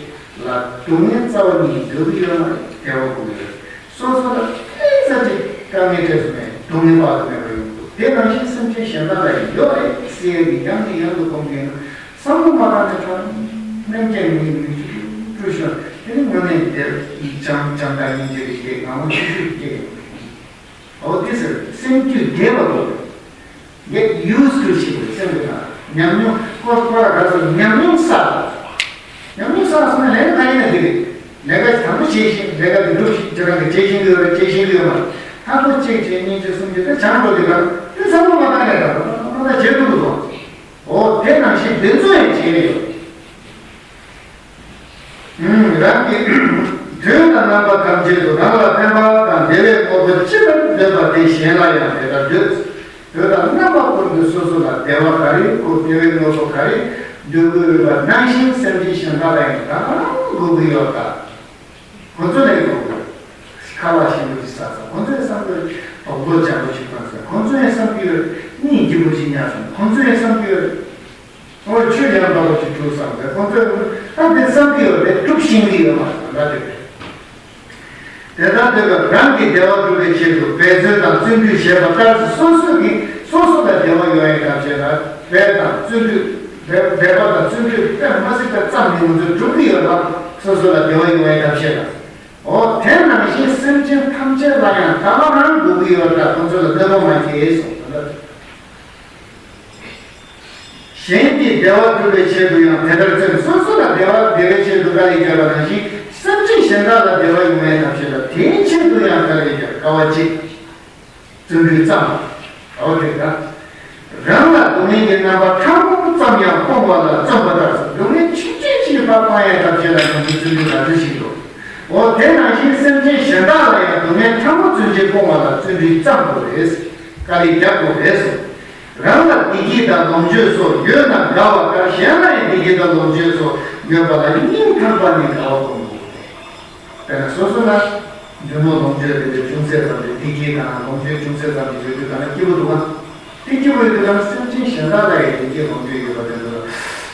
ལ་སྡུག་བསྔལ་རྩ་བ་ཉིད་ནས་འདོད་ཀྱི་ཡོད་མ་རེད། བདེ་བ་དགོས་ཀྱི་ཡོད་རེད། སོ་སོ་ལ་ཏོག་ཙམ་ཅིག་དཀའ་ངལ་འཕྲད་སོང་ནས་སྡུག་བསྔལ་དཔག་ཏུ་མེད་པ་ཡོང་གི་འདུག་དེ་ནང་བཞིན་སེམས་ཅན་གཞན་དག་ལ་ཡང་ཡོད་རེད་ཟེར་ཡས་ཀྱི་ཡང་ནས་ཡང་དུ་སྒོམ་མཁན་ནི། བསམ་བློ་མ་བཏང་ནས་ཐོག་ནས་སེམས་ཅན་མི་མི་བཅུ་དྲུག་བྱུང་། དེ་ནི་དངོས་གནས་དེར་བྱམས་བྱམས་དང་སྙིང་རྗེ་རེ་ཞིག་ངང་པ་ཆུང་ཆུང་སྐྱེ་ཡོང་། འོ་དེ་ཟེར་སེམས་རྒྱུད་རྒྱས་པ་དགོས་རེད། Get used to ཞེས་པའི་སེམས་ཀྱི་ནང་ཉམས་མྱོང་ཁོ་ཁོ་ལ་ག་ཚོད་ཉམས་མྱོང་བསགས། ཉམས་མྱོང་བསགས་སོང་ན་ལས་ཀ་ཡིན་ན་འགྲིག་གི། ལས་ཀ་དང་པོ་བྱེད་བཞིན་ལས་ཀ་དེ་སྒྲུབ་བཞིན་ཁྱེད་རང་གིས་བྱེད་བཞིན་ཡོད་རེད་བྱེད་བཞིན་ཡོད་མ་རེད། ཐ་མ་གཅིག་བྱས་གཉིས་བྱས་གསུམ་བྱས་དེ་བྱང་འགྲོ་དུས་ག་དེ་བསམ་བློ་མ་བཏང་ཡ་ད་རུང་ད་བྱེད་ཐུབ་ཀྱི་འདུག་འོ་དེ་ནང་བཞིན་དེ་ཚོ་ཡང་བྱེད་ཡོད། རང་གི་དུས་དང་རྣམ་པ་ཐམས་ཅད་དུ་རང་ལ་ཕན་པ་དང་བདེ་བའི་དངོས་པོ་ཅི་ལྟར་འདོད་པ་དེ་གཞན་ལ་ཡང་དེ་ལྟར་འདོད། དུས་དང་རྣམ་པ་ཀུན་ཏུ་སོ་སོ་ལ་བདེ་བ་ག་རེ་དགོས་བདེ་བའི་དངོས་པོ་ག་རེ་འདོད་དགོས་ཡོད་པ་ནང་བཞིན་སེམས་ཅན་གཞན་དག་ལ་ཡང་དེ་ལྟར་དགོས་ཀྱི་ཡོད་ད། ཁོ་ཚོ་ལས་དགོས་དགོས། ཁ་ལག་ཞིམ་པོ་ཞིག་ཟ་ས་ཁོ་ཚོ་ཡང་བསམ་གྱི་ཡོད། དོག་ལོ་འཇམ་པོ་ཞིག་གཏོང་ས་ཁོ་ཚོ་ཡང་བསམ་གྱི་ཡོད། གཉིད་སྐྱིད་པོ་ཞིག་ཉལ་ས་ཁོ་ཚོ་ཡང་བསམ་གྱི་ཡོད། ཨོ་ཆོས་ཡང་འབའ་བ་ཞིག་འགྲུབ་བསམ་པས་ཁོང་ཚོས་ད་དེ་བསམ་གྱི་ཡོད་རེད་སྒྲུབ་ཤེས་ཀྱི་ཡོད་མ་རེད་ད་དེ་རེད། དེ་ལྟར་འདོད་པའི་རང་གི་བདེ་བ་སྒྲུབ་པའི་ཆེད་དུ་འབད་རྩོལ་དང་བརྩོན་འགྲུས་བྱེད་པ་ལྟར་སོ་སོ་གིས་སོ་སོ་ལ་བདེ་བ་ཡོང་ཡའི་ཐབས་ཤེས་ལ་འབད་དང་བརྩོན་འགྲུས་འབད་འབད་པ་དང་བརྩོན་འགྲུས་དཔེ་མ་སྲིད་པ་ཙམ་ནི་ང་ཚོས་སྒྲུབ་ཀྱི་ཡོད་པ་སོ་སོ་ལ་བདེ་བ་ཡོང་ཡའི་ཐབས་ཤེས་ལ། འོ་དེ་ནང་བཞིན་སེམས་ཅན་ཐམས་ཅད་ལ་ཡང་ད་ག་རང་དགོས་ཀྱི་ཡོད་ད་ཁོང་ཚོ་ལ་གནོད་པ་མ་བྱེད་གསུངས་ད་ལྟ། གཞན་གྱི་བདེ་བ་སྒྲུབ་པའི་ཆེད་དུ་ཡང་དེ་ལྟར་བརྩོན། སོ་སོ་ལ་བདེ་བ་བདེ་བའི་ཆེད་དུ་དཀའ་ལས་བརྒྱབ་པ་ནང་བཞིན་སེམས་ཅན་གཞན་དག་ལ་བདེ་བ་ཡོང་བའི་ཐབས་ཤེས་ལ་དེའི་ཆེད་དུ་ཡང་དཀའ་ལས་བརྒྱབ་དཀའ་བ་གཅིག་བརྩོན་འགྲུས་བརྩམས། འོ་དེ་ལྟར་རང་ལ་སྡུག་བསྔལ་གྱི་རྣམ་པ་ཕྲ་མོ་ཙམ་ཡང་སྤོང་བ་ལ་བརྩོན་པ་ལྟར་སྡུག་བསྔལ་ཆུང་ཆུང་ཞིག་ཕར་སྤང་ཡའི་ཐབས་ཤེས་ལ་ཡང་བརྩོན་འགྲུས་ལ་བརྩོན་ཞིག་འགྲོ། འོ་དེ་ནང་བཞིན་སེམས་ཅན་གཞན་དག་ལ་ཡང་སྡུག་བསྔལ་ཕྲ་མོ་ཙམ་ཞིག་སྤོང་བ་ལ་བརྩོན་འགྲུས་བརྩམ་དགོས་རེད། དཀའ་ལས་རྒྱག་དགོས་རེད། རང་ལ་བདེ་སྐྱིད་དང་ལོངས་སྤྱོད་སོགས་ཡོད་ན་དགའ་བ་ལྟར་གཞན་ལ་ཡང་བདེ་སྐྱིད་དང་ལོངས་སྤྱོད་སོགས་ཡོད་པ་ལ་སྙིང་ཐག་པ་ནས་དགའ་བ་སྒོམ་དགོས། དཔེར་ན་སོ་སོ་ལ་རྒྱུ་ནོར་ལོངས་སྤྱོད་དེ་འདྲའི་ཅུང་ཟད་ཙམ་གྱི་བདེ་སྐྱིད་དང་ལོངས་སྤྱོད་ཅུང་ཟད་ཙམ་གྱི་ཡོད་དུས་ག་ན་སྐྱིད་པོ་འདུག་ག་དེ་སྐྱིད་པོ་ཡོད་དུས་ག་ན་སེམས་ཅན་གཞན་དག་ལ་ཡང་བདེ་སྐྱིད་ལོངས་སྤྱོད་ཡོད་པ་དེ་ཚོ་ལ་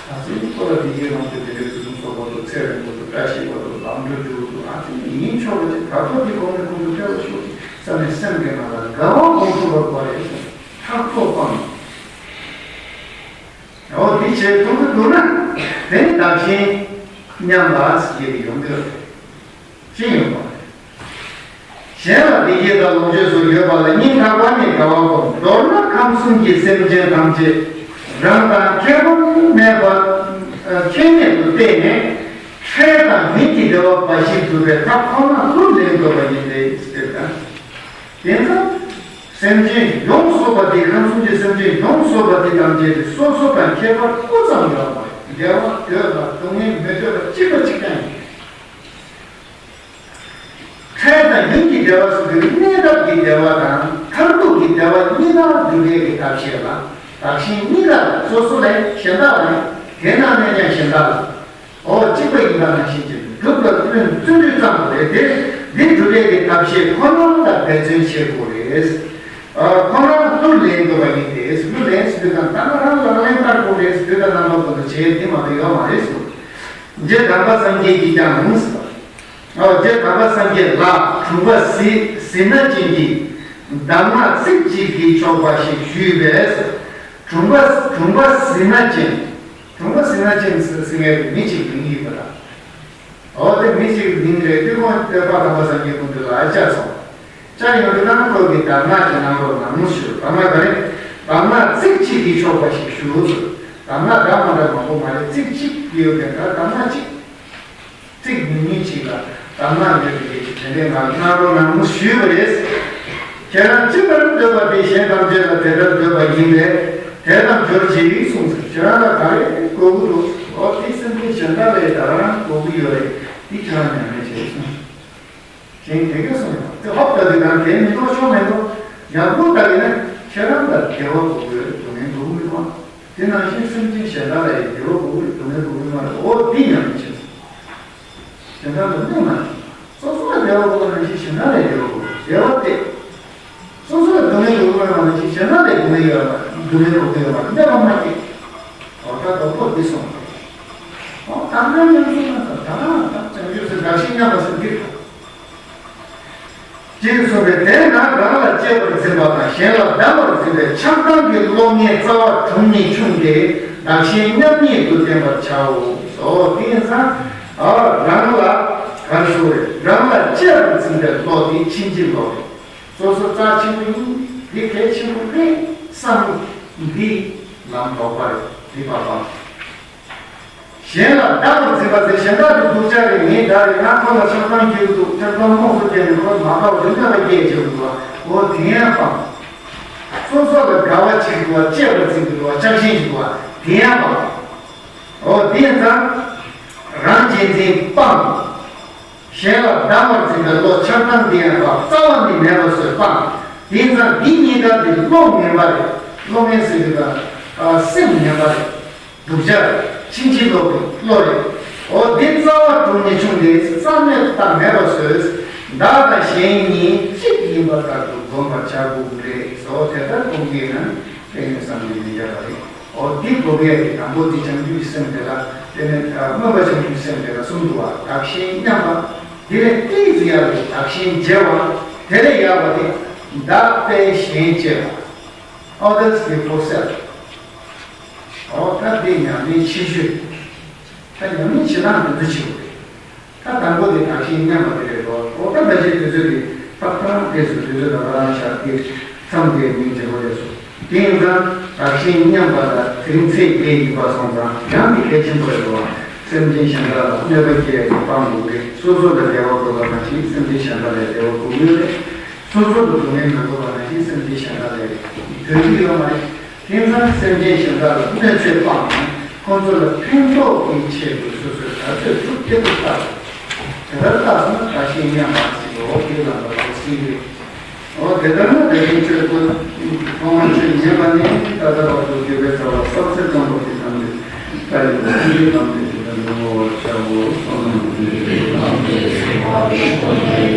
ད་སེམས་ཁོ་ལ་བདེ་སྐྱིད་ལོངས་སྤྱོད་དེ་འདྲའི་ཕུན་སུམ་ཚོགས་པ་འདུག་ཚེ་རིང་པོ་འདུག་བཀྲ་ཤིས་པ་འདུག་ལམ་འགྲོ་རྒྱུ་འདུག་ཨ་ཙི་ཡིན་ཆོག་པ་ཅིག་ད་ཐོག་འདི་གོང་ནས་གོང་དུ་སྤེལ་བ་ཤོག་ཅིག་བསམ་ནས་སེམས་ཀྱི་ནང་ལ་དགའ་བ་སྒོམ་ཐུབ་པ་དགོས་རེད་ཟེར་ཐག་ཐོག་སྤང་། འོ་དེ་བྱེད་ཐུབ་ཀྱི་འདུག་ན་དེ་ནི་བདག་གཞན་མཉམ་ལ་ཟེར་གྱི་ཡོང་གི་རེད། ཅི་ཡོང་བ་རེད། གཞན་ལ་བདེ་སྐྱིད་དང་ལོངས་སྤྱོད་སོགས་ཡོད་པ་ལ་སྙིང་ཐག་པ་ནས་དགའ་བ་སྒོམ། མདོར་ན་ཁམས་གསུམ་གྱི་སེམས་ཅན་ཐམས་ཅད་རང་དང་ཁྱད་པར་མེད་པ་ཁྱད་མེད་དུ་བལྟས་ནས་འཕྲལ་དང་ཡུན་གྱི་བདེ་བ་འབའ་ཞིག་སྒྲུབ་པའི་ཐབས་ཁོ་ན་ལྷུར་ལེན་དགོས་པ་ཡིན་ཏེ་ཟེར་ན། དེ་ཙམ། སེམས་ཅན་ཡོངས་སུ་རྫོགས་པ་དེ་ཁམས་གསུམ་གྱི་སེམས་ཅན་ཡོངས་སུ་རྫོགས་པ་དེ་ཐམས་ཅད་དེ་སོ་སོ་དང་ཁྱད་པར་སྤུ་ཙམ་ཡོད་པ་བདེ་བ་འདོད་པ་སྡུག་བསྔལ་མི་འདོད་པ་གཅིག་པ་གཅིག་རྐྱང་ཡིན། འཕྲལ་དང་ཡུན་གྱི་བདེ་བ་ཟེར་དུས་གནས་སྐབས་ཀྱི་བདེ་བ་དང་མཐར་ཐུག་གི་བདེ་བ་གཉིས་ཀ་སྒྲུབ་ཡས་ཀྱི་ཐབས་ཤེས་ལ་བདག་གཞན་གཉིས་ཀ་སོ་སོ་ལས་གཞན་དག་ལ་དེ་ནང་ནས་ཀྱང་གཞན་དག་ལ། འོ་གཅིག་པ་ཡིན་པ་ནང་བཞིན་གྱི་སྒྲུབ་པར་བརྩོན་བརྩོན་འགྲུས་བརྩམ་དགོས་རེད་དེ། འདི་སྒྲུབ་ཡས་ཀྱི་ཐབས་ཤེས་ཁོ་ན་ལ་འབད་བརྩོན་བྱེད་དགོས་རེད། ཨ་ཁོ་ན་ལྷུར་ལེན་དགོས་པ་ཡིན་ཏེ་ལྷུར་ལེན་ཟེར་དུས་གང་ལྟར་རང་ལག་ལེན་བསྟར་དགོས་རེད་ཟེར་དུས་ད་རྣམ་པ་ཀུན་ཏུ་བྱེད་ཡས་དེ་མ་གཏོགས་ཡོད་མ་རེད་ཟེར། རྗེ་དམ་པ་སངས་རྒྱས་ཀྱིས་ཀྱང་ཟེར། ཨོ་རྗེ་དམ་པ་སངས་རྒྱས་ལ་གྲུབ་པ་གཟིགས་གཟིགས་ན་ཅན་གྱིས་གདམས་ངག་ཚིག་གཅིག་གིས་ཆོག་པ་ཞིག་ཞུས་པས་ཟེར། གྲུབ་པ་གྲུབ་པ་གཟིགས་ན་ཅན། གྲུབ་པ་གཟིགས་ན་ཅན་ཟེར་ཟེར་མཁན་དེ་མི་གཅིག་མིང་ཡིན་པ་དང་། འོ་དེ་མི་གཅིག་མིང་རེད་དུས་ཁོང་སྟོན་པ་དམ་པ་སངས་རྒྱས་ཀུན་འདུས་ལ་བཅར་སོང་། བཅར་ཡོང་དུས་ན་ཁོ་གིས་གདམས་ངག་ཅིག་གནང་རོགས་གནང་ཞུས། གདམས་ངག་ག་རེ། གདམས་ངག་ཚིག་གཅིག་གིས་ཆོག་པ་ཞིག་ཞུ་ཟེར། གདམས་ངག་འདྲ་མ་འདྲ་མང་པོ་མ་རེད་ཚིག་གཅིག་ཡོད་མཁན་ད་གདམས་ངག་གཅིག་ཚིག་ཉུང་ཉུང་ཅིག་ལ་གདམས་ངག་ཡོད་པའི་ལས་ཀྱི་དྲན་པའི་ངང་གནང་རོགས་གནང་ཞུས་པ་རེད། ཁྱེད་རང་ཅི་ལྟར་འདོད་པ་དེ་གཞན་ཐམས་ཅད་ལ་དེ་ལྟར་འདོད་པ་ཡིན་པས་དེ་ལྟར་འབྱོར་ཅིག་གསུངས་ཟེར། ཁྱེད་རང་ལ་ག་རེ་དགོས་ཀྱི་འདུག་འོ་དེ་སེམས་ཅན་གཞན་དག་ལ་ད་རང་དགོས་ཀྱི་ཡོད་རེད། དེ་ཁྱེད་རང་ཉམས་ལེན་བྱེད་གསུངས། གཞན་དེ་སྐད་གསུངས་ཡོད་དེ་ཧོབ་ལྟ་དུས་ན་དེ་མི་དོགས་ཆོག་མེད་འགྲོ། ཡག་པོ་ལྟ་གི་ན་ཁྱེད་རང་ལ་བདེ་བ་དགོས་དགོས་སྡུག་བསྔལ་དགོས་མི་དགོས། དེ་ནང་བཞིན་སེམས་ཅན་གཞན་དག་ལ་ཡང་བདེ་བ་དགོས་ཀྱི་སྡུག་བསྔལ་དགོས་ཀྱི་མ་རེད། འོ་འདི་ཉམས་ལེན་བྱེད་སོང་། གཞན་དག་ལ་གནོད་མ་བྱེད། སོ་སོ་ལ་བདེ་བ་དགོས་པ་ནང་བཞིན་གཞན་དག་ལ་བདེ་བ་དགོས་བདེ་བ་སྟེ། སོ་སོ་ལ་སྡུག་བསྔལ་དགོས་ཀྱི་མ་རེད་པ་ནང་བཞིན་གཞན་དག་ལ་སྡུག་བསྔལ་ཡོད་པ་སྡུག་བསྔལ་དགོས་ཀྱི་ཡོད་པ་གནོད་པ་མ་སྐྱེལ། འོ་ད་རྡོག་རྡོག་འདི་སོང་། འོ་ད་ང་ཉམས་སུ་ན་ད་ད་ང་ད་བྱང་ཆུབ་སེམས་བདག་གཞན་མཉམ་པ་སེམས་འདི་དང་། ཅེས་གསུངས་པས་དེས་ན་རང་ལ་གཅེས་པར་འཛིན་པ་དང་གཞན་ལ་བདག་པར་འཛིན་པའི་ཆགས་སྡང་གི་བློ་ངན་རྩ་བ་གྲུང་ནས་ཆུང་སྟེ་བདག་གཞན་མཉམ་ཉིད་དུ་བསྟེན་པར་བྱའོ། འོ་དེ་ཡིན་ཙང་ཨ་རང་ལ་ག་རེ་ཞུ་རེད། རང་ལ་གཅེས་པར་འཛིན་པའི་བློ་དེ་ཕྱིན་ཅི་ལོག་རེད། སོ་སོ་རྩ་ཆེན་པོ་ཡིན། འདི་གལ་ཆེན་པོ་རེད་བསམ། འདི་ལམ་ལྡོག་པ་རེད། འདི་པ་སྤང་། གཞན་ལ་བདག་པར་འཛིན་པ་ཟེར། གཞན་དག་གི་སྡུག་ཅག་རེད། ངའི་དགྲ་རེད། ང་ཁོ་ལ་ཆགས་སྡང་སྐྱེ་གི་འདུག་ཆགས་སྡང་རྨོངས་སུ་སྐྱེས་ནས་ཁོ་མ་དགའ་བ་དེ་གནོད་པ་སྐྱེལ་བྱེད་ཀྱི་འདུག་འོ་དེ་ཡང་སྤང་། སོ་སོ་ལ་དགའ་བ་བྱེད་ཀྱི་འདུག་བ། གཅེས་པར་འཛིན་གྱི་འདུག་བ། ཆགས་ཞེན་བྱེད་ཀྱི་འདུག་བ། དེ་ཡང་སྤང་། འོ་དེ་ཡིན་ཙང་། རང་གཅེས་འཛིན་སྤང་། གཞན་ལ་སྡང་བར་འཛིན་པའི་བློ་ཆགས་སྡང་འདི་ཡང་སྤང་། རྩ་བ་ནས་མེད་པ་བཟོས་སྤང་། དེ་ཡིན་ཙང་འདི་གཉིས་ཀ་འདི་བློ་ངན་པ་རེད། བློ་ངན་ཟེར་གྱི་ད་སེམས་ངན་པ་རེད། སྡུག་ཅག་རེད། ཕྱིན་ཅི་ལོག་གི་བློ་རེད། འོ་འདི་རྩ་བ་དྲུང་ནས་ཆུང་དེ་རྩ་མེད་དང་མེད་པ་བཟོས། བདག་དང་གཞན་གཉིས་གཅིག་ཡིན་པ་ལྟར་དུ་བསྒོམ་པར་བྱ་དགོས་ཀྱི་རེད། འོ་དེ་ལྟར་སྒོམ་གྱི་ཡིན་ན་ནི་དཔེ་མེད་བསམ་གྱིས་མི་ཁྱབ་པ་རེད། འོ་འདི་སྒོམ་ཡས་ཀྱི་དང་པོ་འདི་བྱང་ཆུབ་ཀྱི་སེམས་དེ་ལ་དེ་ནས་སྨོན་པ་བྱང་ཆུབ་ཀྱི་སེམས་དེ་ལ་གསུམ་འདུག་བ། བདག་གཞན་མཉམ་པ། དེ་ལས་ཏོག་ཙམ་ཡར་ལ་བདག་གཞན་བརྗེ་བ། དེ་ལས་ཡར་བ་དེ་བདག་ལྟ་གཞན་གཅེས་པ། Others before self། འོ་ད་འདི་ཉམས་ལེན་ཆེ་ཤོས། ད་ཉམས་ལེན་བྱེད་སྟངས་དེ་ཚོ་བྱེད་དགོས་རེད། ད་དང་པོ་དེ་བདག་གཞན་མཉམ་པ་དེ་རེད་དོ། འོ་ད་ད་ཅི་དུས་ཚོད་དེ་ཏག་ཏག་དེ་སུ་དུས་ཚོད་ད་ག་རང་ཤར་དེ་མཚམས་དེ་མིང་བྱེད་དགོས་རེད་སོ། དེ་ཡིན་ཙང་བདག་གཞན་མཉམ་པ་ལ་དེ་རིང་ཚེས་བརྒྱད་ཡིན་པ་སོང་ཙང་ཡང་དེ་གལ་ཆེན་པོ་རེད་དོ། སེམས་ཅན་གཞན་དག་ལ་གནོད་པ་སྐྱེལ་ཡག་གི་སྤང་དགོས་རེད། སོ་སོ་ལ་བདེ་བ་དགོས་པ་ནང་བཞིན་སེམས་ཅན་གཞན་དག་ལ་བདེ་བ་དགོས་ཀྱི་ཡོད་རེད། སོ་སོ་ལ་སྡུག་བསྔལ་མི་དགོས་པ་ནང་བཞིན་སེམས་ཅན་གཞན་དག་ལ་དགོས་ཀྱི་ཡོད་མ་རེད། དེང་སང་སེམས་ཅན་གཞན་དག་ལ་གནོད་འཚེ་སྤངས་ནས་ཁོང་ཚོ་ལ་ཕན་ཐོགས་ཀྱི་ཆེད་དུ་སོ་སོའི་དགའ་ཚོད་སྒྲུབ་སྟེ་ཏུ་ལྟ་དགོས། དེ་ལྟར་ལྟ་སོང་ན་བདག་གཞན་མཉམ་པར་བརྩི་བའི་འོག་གི་ལམ་ལ་འགྲོ་སྲིད་རེད། འོ་དེ་ལྟར་ན་བདག་གཞན་ཆོས་ཀུན། ཐོག་མར་ཆོས་ཉན་པ་ནས་ད་ལྟ་བར་དུ་དགེ་བའི་རྩ་བ་བསགས་ཚད་ཙམ་པོ་དེ་ཐམས་ཅད་ལྟ་ཡི་ལ་སེམས་ཅན་ཐམས་ཅད་དེ་ལྟར་མི་བསྔོ་བར་བྱའོ། བསོད་ནམས་ཀྱི་ཚད་ཐམས་ཅད་སེལ་བ་ཞིག་ཏུ་ནི།